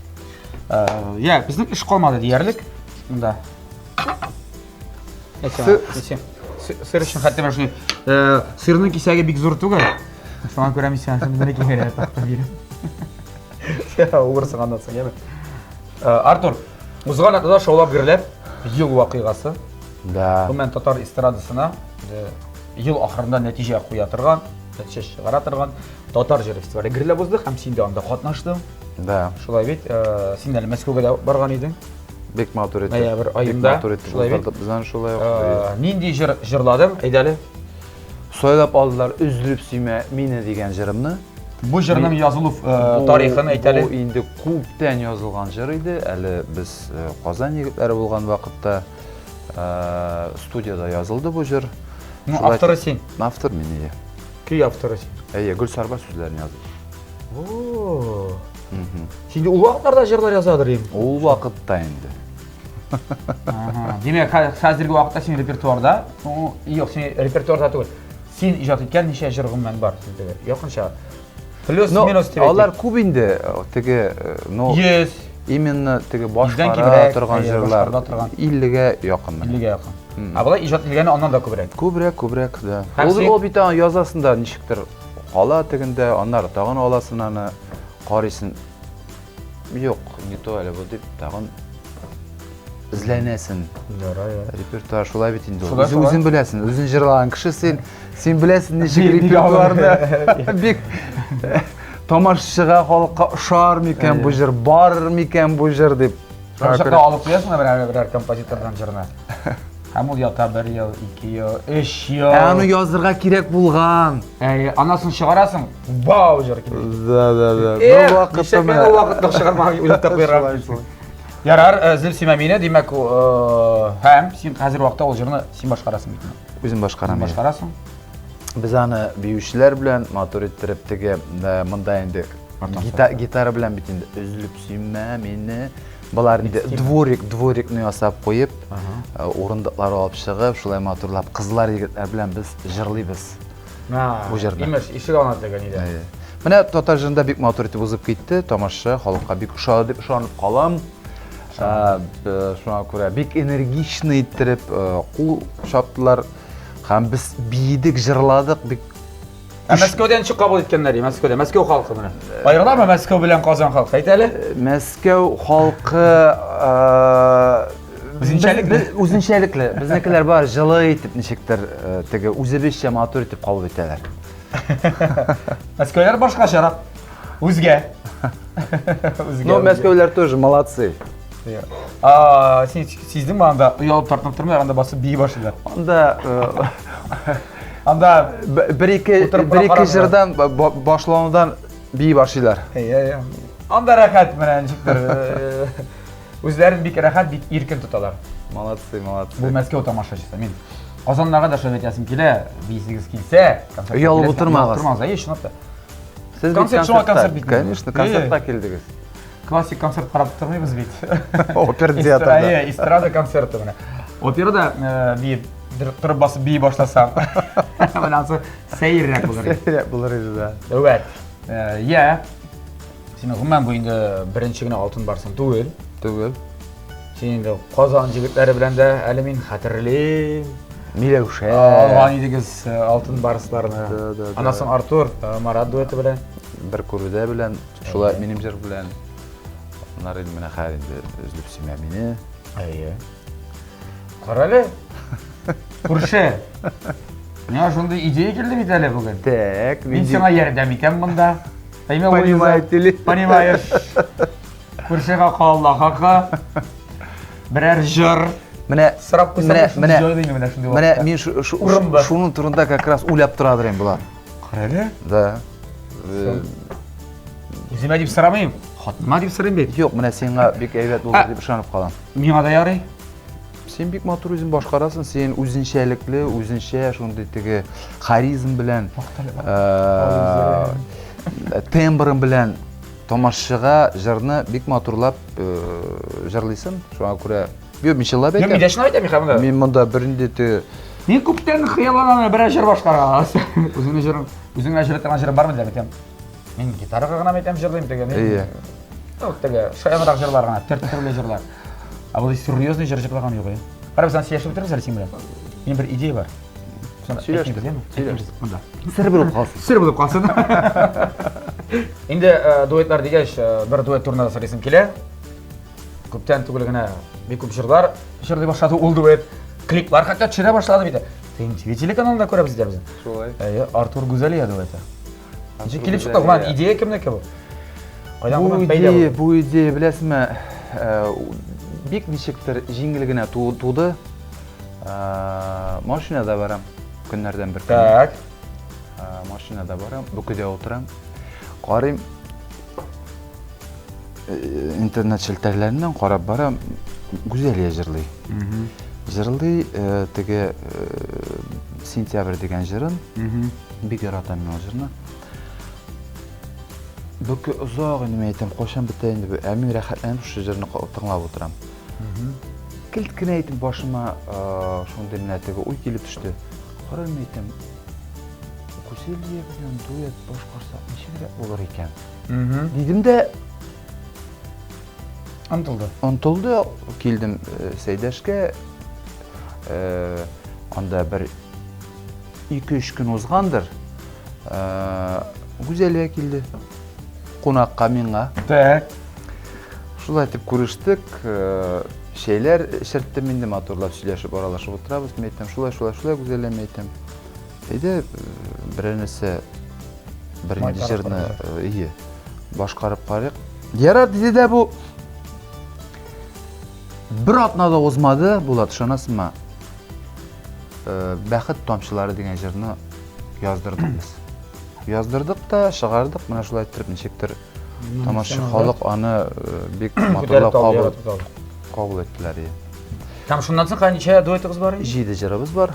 Я, безнең эш калмады диярлек. Монда. Сыр өчен хәтта менә шундый сырның кисәге бик зур түгел. Шуңа күрә мин сиңа шундый бер киңәш тактым бирәм. Угырсың аннан соң, яме. Артур, узган атнада шаулап гөрләп ел вакыйгасы. Да. Гомумән татар эстрадасына ел ахырында нәтиҗә куя торган, нәтиҗә чыгара торган татар җыры фестивале гөрләп узды һәм син дә анда катнаштың. Да. Шулай бит, син әле Мәскәүгә дә барган идең. Бик матур итеп. Ноябрь аенда. Бик матур итеп шулай бит. уздырдык без аны шулай ук. Нинди җыр җырладың? Әйдә әле. Сайлап алдылар Өзелеп сөймә мине дигән җырымны. Бу җырның язылу тарихын әйт әле. Бу инде күптән язылган җыр иде. Әле без Казан егетләре булган вакытта студияда язылды бу җыр. Ну, авторы син. Автор мин, әйе. Көй авторы син. Әйе, Гөлсарба сүзләрен язды. О. Син ул вакытларда җырлар язадыр инде. Ул вакытта инде. Димәк, хәзерге вакытта син репертуарда, юк, син репертуарда түгел. Син иҗат иткән ничә җыр гомумән бар сездә? Якынча. Плюс минус дип. Алар күп инде, теге, но 100 именно теге башкара торган җырлар. 50-гә якын. 50-гә якын. Ә болай иҗат ителгәне аннан да күбрәк. Күбрәк, күбрәк, да. Ул ул бит аны язасың да ничектер кала тегендә, аннары тагын аласың аны, карыйсың. Юк, не то әле бу дип тагын эзләнәсен. Ярар, ярар. Репертуар шулай бит инде. Шулай, Үзең шулай. үзең беләсең, үзең җырлаган кеше син, син беләсең ничек Бик- бик авыр. репертуарны бик тамашачыга, халыкка ошар микән бу җыр, барыр микән бу җыр дип. Шул чакта алып куясың да берәр берәр композитордан җырны. Һәм ул ята бер ел, ике ел, өч ел. Ә аны язырга кирәк булган. Әйе, аннан соң чыгарасың, вау җыр килә. Да, да, да. Эх, нишләп мин ул вакытта чыгармаган уйлап та куярга. Ярар, Өзлеп сөймә мине, димәк, һәм син хәзер вакытта ул җырны син башкарасың бит. Үзем башкарам. Син башкарасың. Без аны биючеләр белән матур иттереп теге монда инде гитара белән бит инде өзлеп сөймә мине. Болар инде дворик, дворикны ясап куеп, урындыклар алып чыгып, шулай матурлап кызлар егетләр белән без җырлыйбыз. Бу җырны. Имеш, ишек алына дигән иде. Менә татар җырында бик матур итеп узып китте. Тамаша халыкка бик ошады дип ышанып калам. Шуңа күрә бик энергичный иттереп кул чаптылар. Һәм без биедек, җырладык, бик Ә Мәскәүдә ничек кабул иткәннәр? Мәскәүдә, Мәскәү халкы менә. Аерыламы Мәскәү белән Казан халкы? Әйт әле. Мәскәү халкы үзенчәлекле. Үзенчәлекле. Безнекеләр бар җылы итеп ничектер теге үзебезчә матур итеп кабул итәләр. Мәскәүләр башкачарак. Үзгә. Үзгә. Ну, мәскәүләр тоже молодцы. А, син сиздеңме анда оялып тартынып тормыйлар, анда басып бии башлыйлар. Анда анда бер-ике бер-ике җырдан башланудан бии башлыйлар. Әйе, әйе. Анда рәхәт менә ничектер. Үзләрен бик рәхәт, бик иркен тоталар. Молодцы, молодцы. Бу Мәскәү тамашачысы. Мин Казаннарга да шулай әйтәсем килә, биисегез килсә, концертка Оялып утырмагыз. Утырмагыз, әйе, чынлап та. Сез концерт шуңа концерт бит. Конечно, концертка килдегез. Классик концерт карап тормыйбыз бит. Опера театрда. Әйе, эстрада концерты менә. Операда биеп, торып басып бии башласам. Менә ансы сәеррәк булыр иде. Сәеррәк булыр иде, да. Дәүләт. Я. Синең гомумән бу инде беренче генә алтын барсың түгел. Түгел. Син инде Казан җегетләре белән дә әле мин хәтерлим. Миләүшә. Алган идегез алтын барсларны. Аннан соң Артур, Марат дуэты белән. Бер күрүдә белән, шулай минем җыр белән. Аннары инде менә хәзер инде өзлеп сөймә мине. Әйе. Кара әле. Күрше. Миңа шундый идея килде бит әле бүген. Так, мин сиңа ярдәм итәм монда. Понимаете ли? Понимаешь. Күрше хакы, Алла хакы. Берәр җыр. Менә сорап куйсам, менә менә менә менә мин шуның турында как раз уйлап торадыр инде болар. Кара әле. Да. Үземә дип сорамыйм, хатыныма дип сорыйм бит. Юк, менә сиңа бик әйбәт булыр дип ышанып калам. Миңа да ярый. Син бик матур үзең башкарасың, син үзенчәлекле, үзенчә шундый теге харизм белән, тембрың белән тамашачыга җырны бик матурлап җырлыйсың. Шуңа күрә Юк, мин чынлап әйтәм. Юк, мин дә чынлап әйтәм, Михаил. Мин монда бернинди теге Мин күптән хыялланам, берәр җыр башкарга. Үзеңнең җырың, үзеңә җырлый торган җырың бармы дип әйтәм. Мин гитарага гына әйтәм җырлыйм теге. Әйе. Ну, теге шаянрак җырлар гына, төрле җырлар. Ә болай серьезный җыр җырлаган юк. Кара, без аны сөйләшеп бетербез әле син белән. Минем бер идея бар. Сөйләштек. Сөйләштек. Монда. Сер булып калсын. Сер булып калсын. Инде дуэтлар дигәч, бер дуэт турында да сорыйсым килә. Күптән түгел генә бик күп җырлар җырлый башлады ул дуэт. Клиплар хәтта төшерә башлады бит. ТНТ телеканалында күрәбез дә без. Шулай. Әйе, Артур Гүзәлия дуэты. Ничек килеп чыкты? Гомумән, идея кемнеке бу? Кайдан бу идея, бу идея, беләсезме, бик ничектер җиңел генә туды. Машинада барам, көннәрдән бер көн. Так. Машинада барам, бөкедә утырам. Карыйм, интернет челтәрләреннән карап барам, Гүзәлия җырлый. Җырлый теге сентябрь дигән җырын. Бик яратам мин ул җырны. Бөке озак инде мин әйтәм, кайчан бетә инде бу? Ә мин рәхәтләнеп шушы җырны тыңлап утырам. Келт кенә әйтеп башыма шундый менә теге уй килеп төште. Кара мин әйтәм, Гүзәлия белән дуэт башкарсак ничегрәк булыр икән? Дидем дә Онтылды. Онтылды, килдем Сәйдәшкә. Анда бер 2-3 көн узгандыр. Гүзәлия килде. Кунакка миңа. Так. Шулай итеп күрештек, чәйләр эчерттем инде, матурлап сөйләшеп, аралашып утырабыз. Мин әйтәм, шулай, шулай, шулай, Гүзәлә, мин әйтәм. Әйдә, берәр нәрсә, бер нинди җырны, ие, башкарып карыйк. Ярар, диде дә бу. Бер атна да узмады, Булат, ышанасыңмы? Бәхет тамчылары дигән җырны яздырдык без. Яздырдык та, чыгардык, менә шулай иттереп ничектер тамашачы халык аны бик матурлап кабул кабул иттеләр. Һәм шуннан соң ничә дуэтыгыз бар? Җиде җырыбыз бар.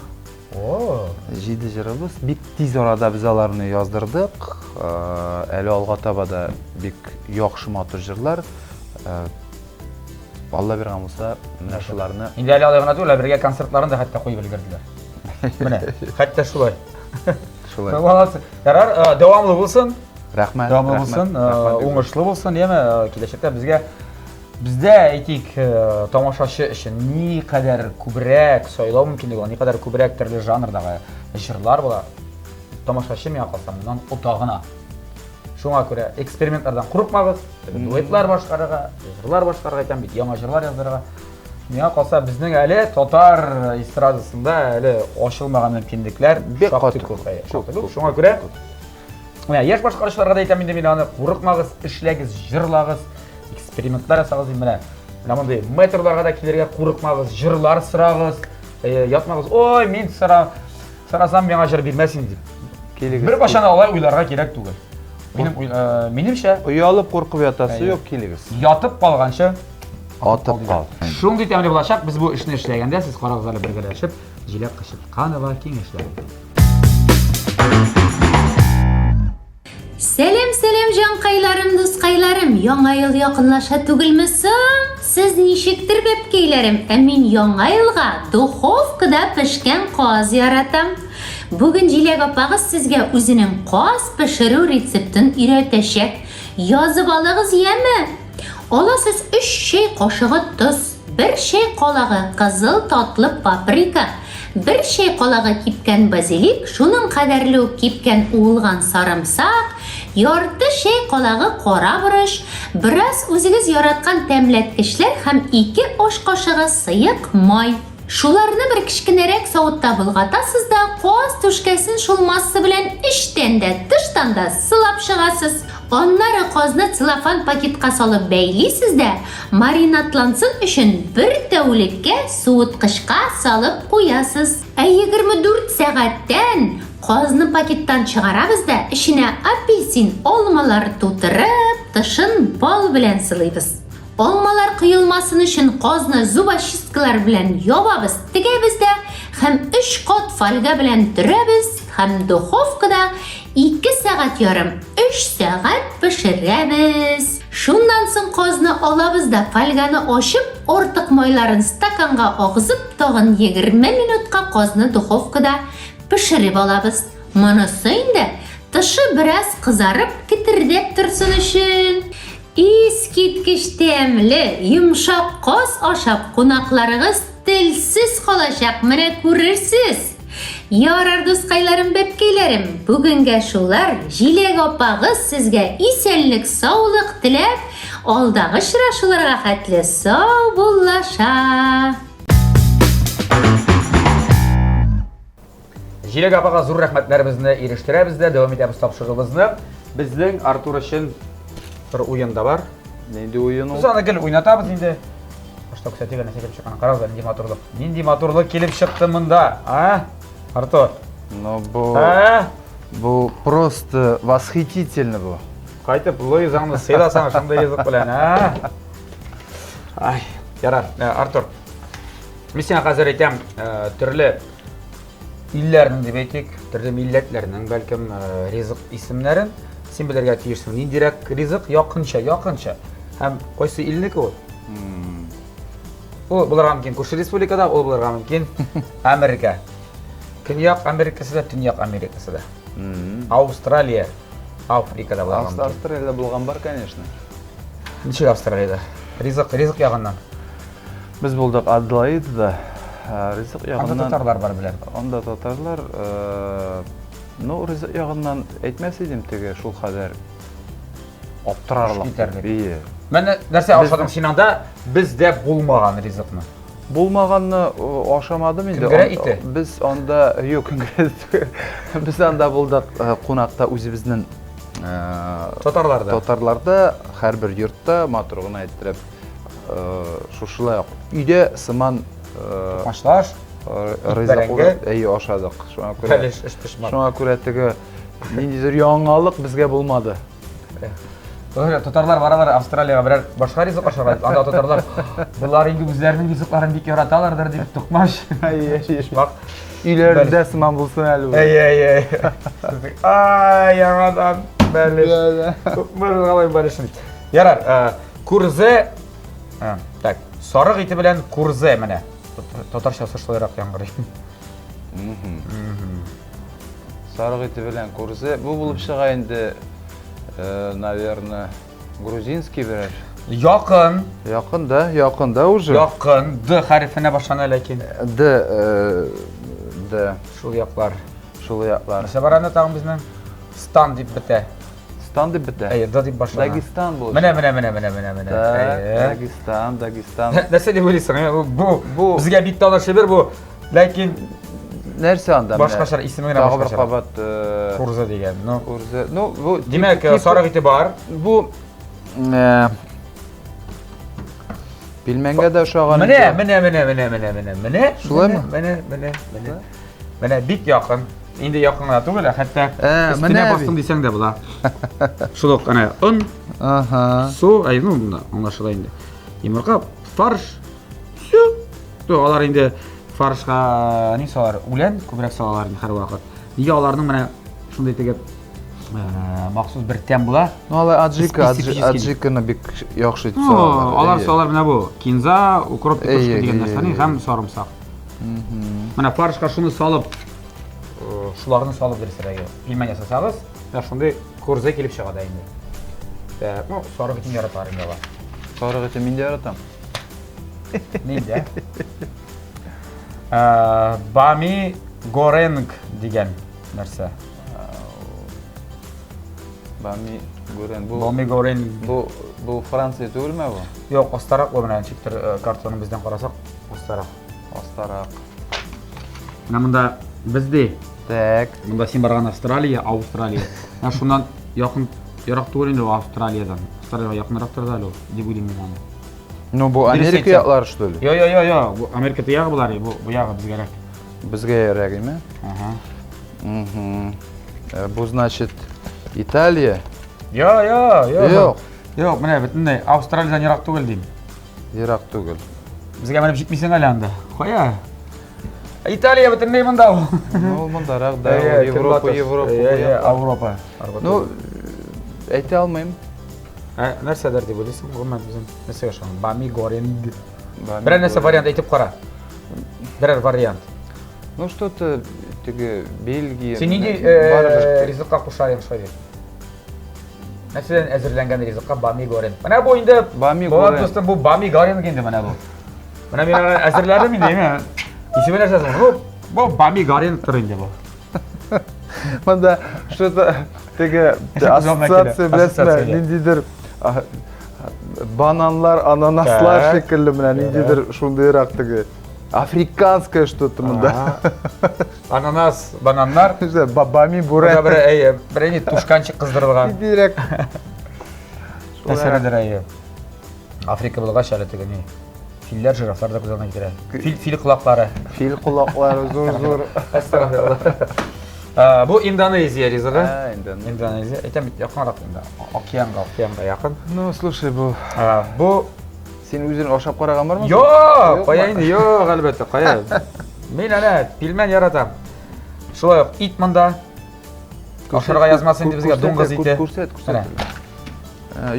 О! Җиде җырыбыз. Бик тиз арада без аларны яздырдык. Әле алга таба да бик яхшы матур җырлар. Алла биргән булса, менә шуларны. Инде әле алай гына түгел, ә бергә концертларын да хәтта куеп өлгерделәр. Менә, хәтта шулай. Шулай. Молодцы. Ярар, дәвамлы булсын. Рәхмәт. Дәвамлы булсын, уңышлы булсын, яме, киләчәктә безгә бездә әйтик, тамашачы өчен никадәр күбрәк сайлау мөмкинлеге була, никадәр күбрәк төрле жанрдагы җырлар була. Тамашачы миңа калса, моннан ота гына. Шуңа күрә экспериментлардан курыкмагыз, дуэтлар башкарырга, җырлар башкарырга әйтәм бит, яңа җырлар яздырырга. Миңа калса, безнең әле татар эстрадасында әле ачылмаган мөмкинлекләр бик шактый күп. Күп. Шуңа күрә менә яшь башкаручыларга да әйтәм инде мин аны, курыкмагыз, эшләгез, җырлагыз, экспериментлар ясагыз менә. Менә мондый метрларга да килергә курыкмагыз, җырлар сорагыз, ятмагыз. Ой, мин сора Сорасам, миңа җыр бирмәс инде дип. Килегез. Бер кашан алай уйларга кирәк түгел. Минем минемчә, оялып куркып ятасы юк, килегез. Ятып калганчы атып кал. Шундый тәмле булачак, без бу эшне эшләгәндә, сез карагыз әле бергәләшеп, Җиләк Кычытканова киңәшләре. Сәлам, сәлам, җанкайларым, дускайларым! Яңа ел якынлаша түгелме соң? Сез ничектер, бәбкәйләрем, ә мин яңа елга духовкада пешкән каз яратам. Бүген Җиләк апагыз сезгә үзенең каз пешерү рецептын өйрәтәчәк. Язып алыгыз, яме? Аласыз өч чәй кашыгы тоз. Бер чәй калагы кызыл татлы паприка, бер чәй калагы кипкән базилик, шуның кадәрле үк кипкән уылган сарымсак, ярты чәй калагы кара борыч, бераз үзегез яраткан тәмләткечләр һәм 2 аш кашыгы сыек май. Шуларны бер кечкенәрәк савытта болгатасыз да, каз түшкәсен шул масса белән эчтән дә, тыштан да сылап чыгасыз. Аннары казны целлофан пакетка салып бәйлисез дә, маринадлансын өчен бер тәүлеккә суыткычка салып куясыз. Ә 24 сәгатьтән казны пакеттан чыгарабыз да, эченә апельсин, алмалар тутырып, тышын бал белән сылыйбыз. Алмалар коелмасын өчен казны зубочисткалар белән ябабыз, тегәбез дә һәм өч кат фольга белән төрәбез һәм духовкада 2 сәгать ярым, 3 сәгать пешерәбез. Шуннан соң казны алабыз да фольганы ачып, артык майларын стаканга агызып, тагын 20 минутка казны духовкада пешереп алабыз. Монысы инде тышы бераз кызарып, кетердәп торсын өчен. Искиткеч тәмле, йомшак каз ашап кунакларыгыз телсез калачак, менә күрерсез. Ярар, дускайларым, бәбкәйләрем, бүгенгә шулар, Җиләк апагыз сезгә исәнлек, саулык теләп, алдагы очрашуларга хәтле саубуллаша. Җиләк апага зур рәхмәтләребезне ирештерәбез дә, дәвам итәбез тапшыруыбызны. Безнең Артур өчен бер уен да бар. Нинди уен ул? Без аны гел уйнатабыз инде. Башта күрсәтик нәрсә килеп чыкканын. Карагыз әле, нинди матурлык. Нинди матурлык килеп чыкты монда, а? Артур. Ну бу А? бу просто восхитительно бу. Кайтып Луизаңны сыйласаң шундый ризык белән, а? Ай, ярар, э, Артур. Мин сиңа хәзер әйтәм, э, төрле илләрнең дип әйтик, төрле милләтләрнең бәлкем э, ризык исемнәрен син белергә тиешсең. Ниндирәк ризык якынча, якынча. Һәм кайсы илнеке ул? Ул булырга мөмкин күрше республикада, ул булырга мөмкин Америка. Көньяк Америкасы да, Төньяк Америкасы да. Австралия, Африкада булырга мөмкин. Австралиядә булган бар, конечно. Ничек Австралиядә? Ризык, ризык ягыннан. Без булдык Аделаидада. Ризык ягыннан. Анда татарлар бар беләм. Анда татарлар, ну, ризык ягыннан әйтмәс идем теге шул кадәр аптырарлык. Китәрлек. Ие. Менә нәрсә ашадың син анда бездә булмаган ризыкны? Булмаганны ашамадым инде. Көнгерә ите? Без анда, юк, көнгерә түгел. Без анда булдык кунакта үзебезнең татарларда. Татарларда һәрбер йортта матур гына иттереп шушылай ук өйдә сыман токмачлаш ризык әйе ашадык. Шуңа күрә бәлеш, өчпочмак. Шуңа күрә теге ниндидер яңалык безгә булмады. Татарлар баралар Австралиягә берәр башка ризык ашарга дип. Анда татарлар болар инде үзләренең ризыкларын бик яраталардыр дип токмач. Өчпочмак. Өйләрендә сыман булсын әле бу. Әйе, әйе. Ай, яңадан бәлеш. Күпме алай бәлешен. Ярар, курзе так, сарык ите белән курзе менә. Татарчасы шулайрак яңгырый. Сарык ите белән курзе. Бу булып чыга инде, наверное, грузинский берәр. Якын. Якын да, якын да уже. Якын. Д хәрефенә башлана ләкин. Д, Д. Шул яклар. Шул яклар. Нәрсә бар анда тагын безнең? Стан дип бетә. Стан дип бетә? Әйе, Д дип башлана. Дагестан булып. Менә, менә, менә, менә, менә, менә. Дагестан, Дагестан. Нәрсә дип уйлыйсың? Бу, бу безгә бик таныш әйбер бу. Ләкин нәрсә анда? Башкача исеме генә башкача. Тагы бер кабат Курза дигән. Ну, Курза. Ну, бу Димәк, сарык ите бар. Бу пилмәнгә дә ошаган. Менә, менә, менә, менә, менә, менә, менә. Шулаймы? Менә, менә, менә. Менә бик якын. Инде якын гына түгел, ә хәтта өстенә бастым дисәң дә була. Шул ук әнә он. Ага. Су, әй, ну, монда аңлашыла инде. Йомырка, фарш. Всё. То алар инде фаршка ни салар? Үлән күбрәк салалар инде һәрвакыт. Нигә аларның менә шундый теге махсус бер тәм була? Ну, алар аджика, аджиканы бик яхшы итеп салалар. Алар салалар менә бу кинза, укроп, петрушка дигән нәрсәне һәм сарымсак. Менә фаршка шуны салып, шуларны салып дөресрәге пилмән ясасагыз, менә шундый курзе килеп чыга да инде. Так, ну, сарык итен яраталар инде алар. Сарык итен мин дә яратам. Мин дә. Бами горенг дигән нәрсә. Бами горенг. Бу Бами горенг. Бу бу Франция түгелме бу? Юк, астарак бу менә ничектер картаны бездән карасак, астарак. Астарак. Менә монда бездә. Так. Монда син барган Австралия, Австралия. Менә шуннан якын ерак түгел инде ул Австралиядән. Австралиягә якынрак тора әле ул, дип уйлыйм мин аны. Ну, бу Америка яклары, что ли? Йо, йо, йо, йо, бу Америка ягы булар, бу бу ягы безгәрәк. Безгә ярак, име? Ага. Угу. Бу значит Италия? Йо, йо, йо. Юк. Юк, менә бөтенләй Австралиядән ерак түгел дим. Ерак түгел. Безгә менеп җитмисең әле анда. Кая? Италия бөтенләй монда ул. Ну, мондарак да, Европа, Европа. Европа. Ну, әйтә алмыйм. Ә, нәрсәдер дип уйлыйсың, гомумән үзең нәрсәгә ышаның? Бами горенг. Берәр нәрсә вариант әйтеп кара. Берәр вариант. Ну, что-то теге Бельгия. Син нинди ризыкка кушар идең шулай дип? Нәрсәдән әзерләнгән ризыкка бами горенг? Менә бу инде бами горенг. Дустым, бу бами горенг инде менә бу. Менә мин аны әзерләдем инде, әйме? Исеме нәрсә соң? Бу бу бами горенг инде бу. Монда что-то теге ассоциация беләсезме, ниндидер бананлар, ананаслар шикелле менә ниндидер шундыйрак теге африканское что-то монда. Ананас, бананнар. Бабами бурак. Бер әйе, бер әйе тушканчик кыздырылган. Ниндирәк. Нәрсәдер әйе. Африка булгач әле теге ни. Филләр, жирафлар да күз алдына китерә. Фил, фил колаклары. Фил колаклары зур-зур. Әстәгъфирулла. Бу Индонезия ризыгы. Индонезия. Әйтәм бит, якынрак инде. Океанга, океанга якын. Ну, слушай, бу бу Син үзең ашап караган бармы? Юк, кая инде, юк, әлбәттә, кая. Мин әнә пилмән яратам. Шулай ук ит монда. Ашарга язмасын инде безгә дуңгыз ите. Күрсәт, күрсәт.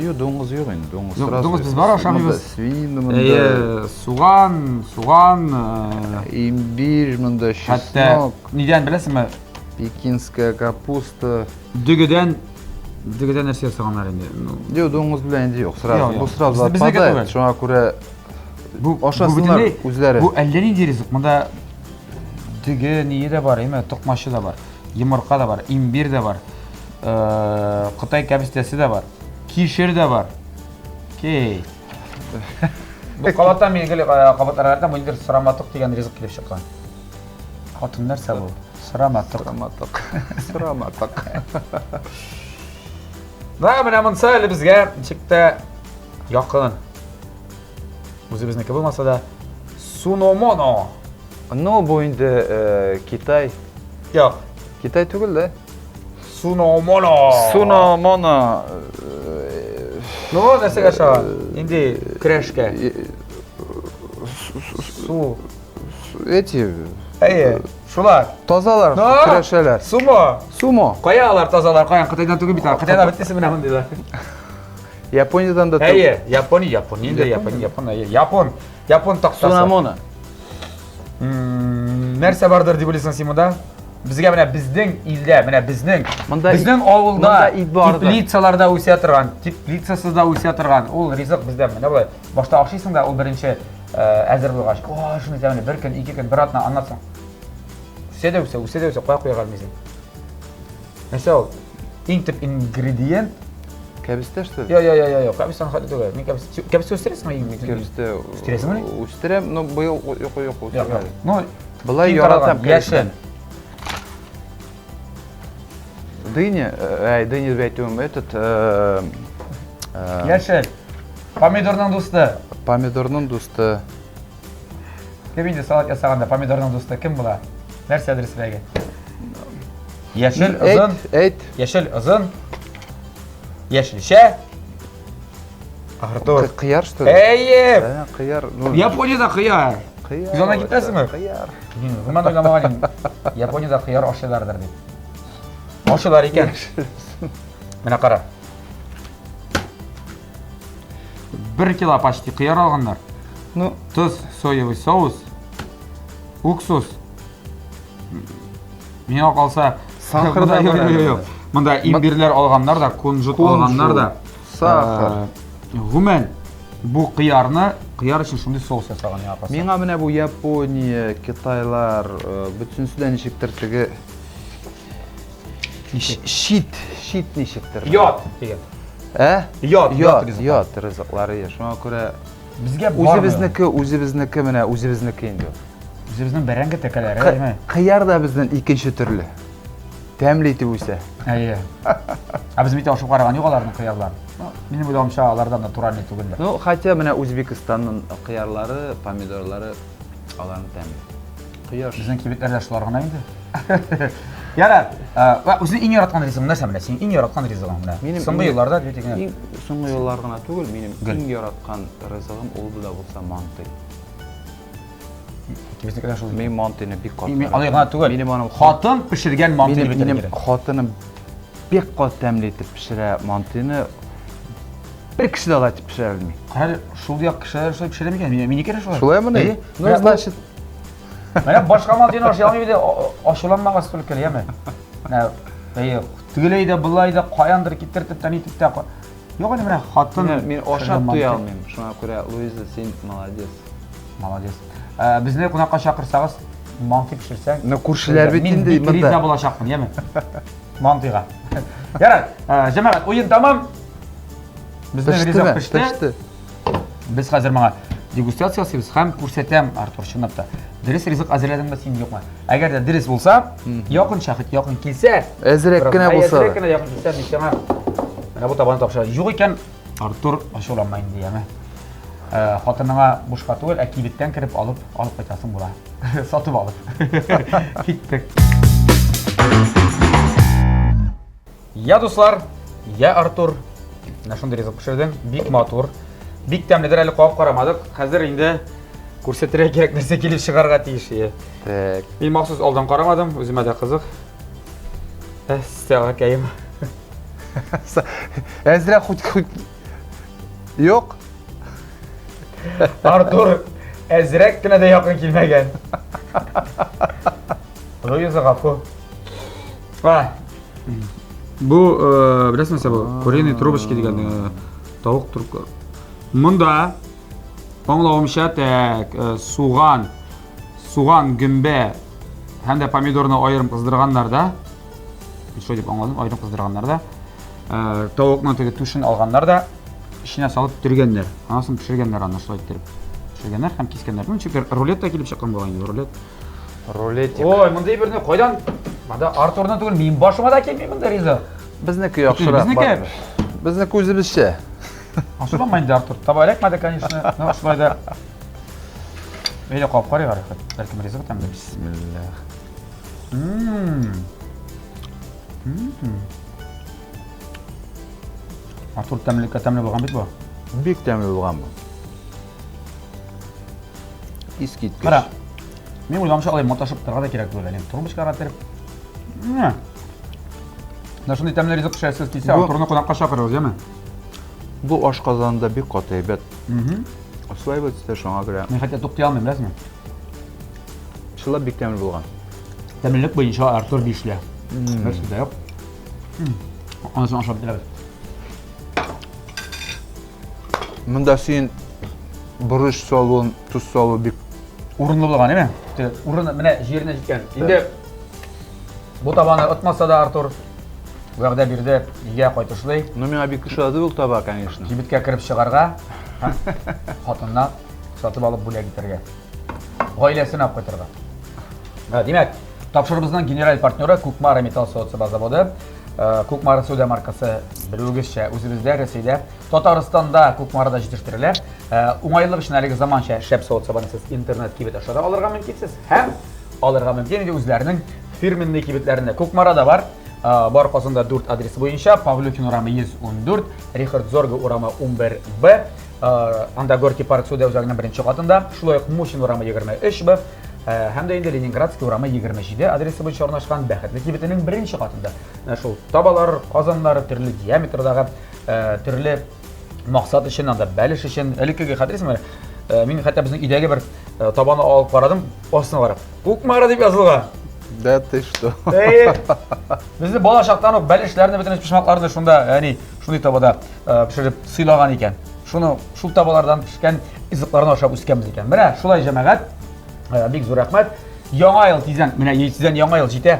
Юк, дуңгыз юк инде, дуңгыз сразу. Дуңгыз без бар ашамыйбыз. Свинина монда. Әйе, суган, суган, имбирь монда, чеснок. Хәтта нидән беләсеңме? Пекинская капуста. Дөгедән дөгедән нәрсә ясаганнар инде. Юк, дуңгыз белән инде юк, сразу. Бу сразу отпадает. Шуңа күрә бу ашасыннар үзләре. Бу әллә нинди ризык. Монда дөге ние дә бар, әйме, токмачы да бар, йомырка да бар, имбирь дә бар, кытай кәбестәсе дә бар, кишер дә бар. Окей. Бу кабаттан мин гел кабатларга яратам, бу ниндидер сыраматык дигән ризык килеп чыккан. Хатын нәрсә бу? Сыраматык. Сыраматык. Сыраматык. Да, менә монысы әле безгә ничек тә якын. Үзебезнеке булмаса да, суномоно. Ну, бу инде э, Китай. Юк. Китай түгел дә. Суномоно. Суномоно. Э, ну, нәрсәгә ошаган? Нинди көрәшкә? Су. Эти. Әйе, шулар. Тазалар, көрәшәләр. Сумо. Сумо. Кая алар тазалар? Каян Кытайдан түгел бит алар. Кытайда бетмесе менә мондыйлар. Япониядән дә Әйе, Япония, Япония инде, Япония, Япон, әйе. Япон, япон тактасы. Сунамона. Нәрсә бардыр дип уйлыйсың син монда? Безгә менә безнең илдә, менә безнең, Монда безнең авылда монда ит бардыр. теплицаларда үсә торган, теплицасыз да үсә торган ул ризык бездә менә болай. Башта ашыйсың да, ул беренче әзер булгач, о, шуны тәмле, бер көн, ике көн, бер атна, аннан соң үсә дә үсә, үсә дә үсә, кая куярга белмисең. Нәрсә ул? Иң төп ингредиент. Кәбестә, что ли? Йо, йо, йо, йо, йо, кәбестәне хәтле түгел. Мин кәбестә, кәбестә үстерәсеңме иң? Кәбестә. Үстерәсеңме? Үстерәм, но быел юк, юк, үстермәдем. Ну, Былай яратам яшел. Дыня, әй, дыня дип әйтүем, этот Яшел. Помидорның дусты. Помидорның дусты. Кем инде салат ясаганда помидорның дусты кем була? Нәрсә дөресрәге? Яшел озын. Әйт. Яшел озын. Яшелчә. Артур. Кыяр что ли? Әйе. Кыяр. Ну, Япониядә кыяр. Кыяр. Сез анда китәсезме? Кыяр. Гомумән уйламаган идем. Япониядә кыяр ашыйлардыр дип. Ашыйлар икән. Менә кара. Бер кило почти кыяр алганнар. Ну, тоз, соевый соус, уксус. Миңа калса, сахар да юк, юк, юк. Монда имбирләр алганнар да, кунжут алганнар да. Сахар. Гомумән, бу кыярны, кыяр өчен шундый соус ясаган миңа калса. Миңа менә бу Япония, Китайлар, бөтенесе дә ничектер теге щит, щит ничектер. Йод дигән. Ә? Йод, йод, йод ризыклары. Шуңа күрә Безгә үзебезнеке, үзебезнеке менә үзебезнеке инде. Үзебезнең бәрәңге тәкәләре, әйме? Кыяр да безнең икенче төрле. Тәмле итеп үсә. Әйе. Ә без бит ашып караган юк аларның кыярларын. Ну, минем уйлавымча, алардан натуральный түгелдер. Ну, хотя менә Үзбекстанның кыярлары, помидорлары аларның тәмле. Кояш. Безнең кибетләрдә шулар гына инде. Ярар, үзең иң яраткан ризыгың нәрсә менә? Синең иң яраткан ризыгың менә. Минем соңгы елларда бит инде. Иң соңгы еллар гына түгел, минем иң яраткан ризыгым ул да булса мантый. Кибетнекеләр шул. Мин мантыйны бик каты. Мин алай гына түгел. Минем аның хатын пешергән мантыйны бит. Минем хатыным бик каты тәмле итеп пешерә мантыйны. Бер кеше дә алай итеп пешерә белми. Карале, шул як кешеләр шулай пешерә микән? Минеке дә шулай. Шулаймыни? Ну, значит, Менә башка мантыйны ашый алмый бит, ачуланмагыз только, яме. Менә, әйе, тегеләй дә, болай да, каяндыр китертеп тә, нитеп тә. Юк инде менә хатын. Мин ашап туя алмыйм. Шуңа күрә, Луиза, син молодец. Молодец. Э, безне кунакка чакырсагыз, манты пешерсәң. Ну, күршеләр бит инде монда. Мин риза булачакмын, яме. Мантыйга. Ярар, э, җәмәгать, уен тәмам. Безнең ризык пеште. Пеште. Без хәзер моңа дегустация ясыйбыз һәм күрсәтәм, Артур, чынлап та. Дөрес ризык әзерләдеңме син, юкмы? Әгәр дә дөрес булса, якынча хоть якын килсә, әзрәк кенә булса. Әзрәк кенә якын килсә, мин сиңа менә бу табаны тапшырам. Юк икән, Артур, ачуланма инде, яме. Э, хатыныңа бушка түгел, ә кибеттән кереп алып, алып кайтасың була. Сатып алып. Киттек. Я, дуслар, я, Артур. Менә шундый ризык пешердем. Бик матур. Бик тәмледер әле кабып карамадык. Хәзер инде күрсәтергә кирәк нәрсә килеп чыгарга тиеш. Так. Мин махсус алдан карамадым, үземә дә кызык. Әссәләкәем. Әзрәк хоть хоть Юк. Артур әзрәк кенә дә якын килмәгән. Луиза гафу. А, бу, э, беләсең нәрсә бу? Куриные трубочки дигән э, тавык трубка. Монда аңлавымча, так, э, суган, суган, гөмбә һәм дә помидорны аерым кыздырганнар да. Шулай дип аңладым, аерым кыздырганнар да. Э, тавыкның теге түшен алганнар да. эченә салып төргәннәр. Аннан соң пешергәннәр аны шулай иттереп. Пешергәннәр һәм кискәннәр. Ну, ничектер рулет та килеп чыккан була инде, рулет. Рулетик. Ой, мондый берне кайдан? Монда Артурны түгел, минем башыма да килми монда ризык. Безнеке яхшырак. Безнеке. Безнеке үзебезчә. Ачуланма инде, Артур. Таба эләкмәде, конечно. Но шулай да. Әйдә кабып карыйк әле. Бәлкем ризык тәмле. Бисмиллах. Артур тәмлеккә тәмле булган бит бу. Бик тәмле булган бу. Искиткеч. Кара. Мин уйламыйча алай маташып торырга да кирәк түгел әле. Трубочкага тереп. Менә шундый тәмле ризык пешерәсез килсә, Артурны кунакка чакырыгыз, яме? Бу аш казанында бик каты әйбәт. Осваивается да шуңа күрә. Мин хәтта туктый алмыйм, беләсеңме? Чынлап бик тәмле булган. Тәмлелек буенча Артур бишле. Бер сүз дә юк. Анысын ашап бетерәбез. Монда син борыч салуын, тоз салу бик урынлы булган, әйме? Урыны менә җиренә җиткән. Инде бу табаны отмаса да Артур вәгъдә бирде, өйгә кайтышлый. Ну, миңа бик ошады ул таба, конечно. Кибеткә кереп чыгарга һәм хатынына сатып алып бүләк итәргә. Гаиләсен алып кайтырга. Димәк, тапшыруыбызның генераль партнеры Кукмара металл савыт-саба заводы. Кукмара сәүдә маркасы белүегезчә үзебездә, Рәсәйдә, Татарстанда, Кукмарада җитештерелә. Уңайлык өчен әлеге заманча шәп савыт-сабаны сез интернет кибет аша да алырга мөмкинсез һәм алырга мөмкин инде үзләренең фирменный кибетләрендә. Кукмарада бар. Бар Казанда 4 адресы буенча Павлюхин урамы 114, Рихард Зорга урамы 11Б, Анда Горький парк сәүдә үзәгенең беренче катында, шулай ук Мусин урамы 23 Б һәм дә инде Ленинградский урамы 27 адресы буенча урнашкан Бәхетле кибетенең беренче катында. Менә шул табалар, казаннар төрле диаметрдагы, төрле максат өчен, анда бәлеш өчен, элеккеге хәтерлисеңме? Мин хәтта безнең өйдәге бер табаны алып карадым, астына карап, Кукмара дип язылган. Да ты что? Безне бала чактан ук бәлешләрне, бөтен почмакларны шунда, әни, шундый табада пешереп сыйлаган икән. Шуны шул табалардан пешкән ризыкларны ашап үскәнбез икән. Менә шулай җәмәгать, бик зур рәхмәт. Яңа ел тиздән, менә тиздән яңа ел җитә.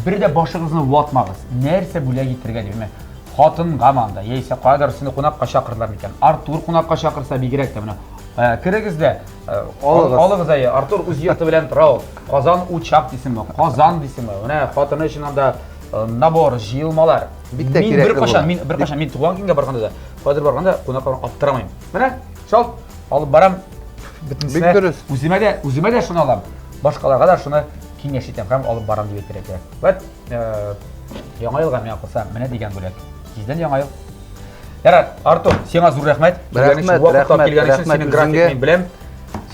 Бер дә башыгызны ватмагыз. Нәрсә бүләк итәргә дип, менә хатынга анда, яисә каядыр сине кунакка чакырдылар микән? Артур кунакка чакырса бигрәк тә менә. Керегез дә, алыгыз. Алыгыз әйе. Артур үз йорты белән тора ул. Казан учак дисеңме, Казан дисеңме? Менә хатыны өчен анда набор, җыелмалар. Бик тә кирәкле. Мин беркайчан, мин беркайчан мин туган көнгә барганда да, кайдыр барганда кунакларны аптырамыйм. Менә, шалт алып барам. Бөтенесенә. Бик дөрес. Үземә дә, үземә дә шуны алам. Башкаларга да шуны киңәш итәм һәм алып барам дип әйтергә кирәк. Вәт, э, яңа елга миңа калса, менә дигән бүләк. Тиздән яңа ел. Ярар, Артур, сиңа зур рәхмәт. Рәхмәт, рәхмәт, рәхмәт үзеңгә. Мин беләм.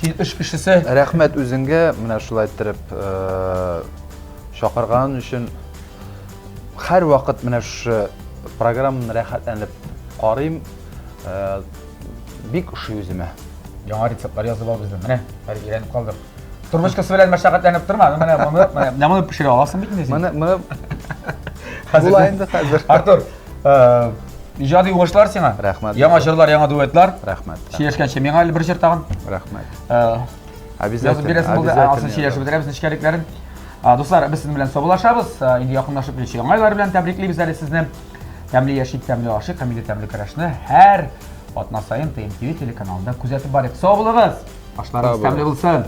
Син эш кешесе. Рәхмәт үзеңгә, менә шулай иттереп, э, чакырган өчен. Һәрвакыт менә шушы программаны рәхәтләнеп карыйм. Э, бик ошый үземә. Яңа рецептлар язып ал бездән. Менә, хәзер өйрәнеп калдык. Трубочкасы белән мәшәкатьләнеп торма. Менә моны, менә моны пешерә аласың бит инде син. Моны, моны була инде хәзер. Артур, э, иҗади уңышлар сиңа. Рәхмәт. Яңа җырлар, яңа дуэтлар. Рәхмәт. Сөйләшкәнче миңа әле бер җыр тагын. Рәхмәт. Э, Обязательно. Язып бирәсең булды, асын сөйләшеп бетерәбез нечкәлекләрен. Дуслар, без сезнең белән саубуллашабыз. Инде якынлашып килүче яңа еллар белән тәбриклибез әле сезне. Тәмле яшик, тәмле ашыйк һәм инде тәмле көрәшне һәр атна саен ТМТВ телеканалында күзәтеп барыйк. Сау булыгыз! Ашларыгыз тәмле булсын!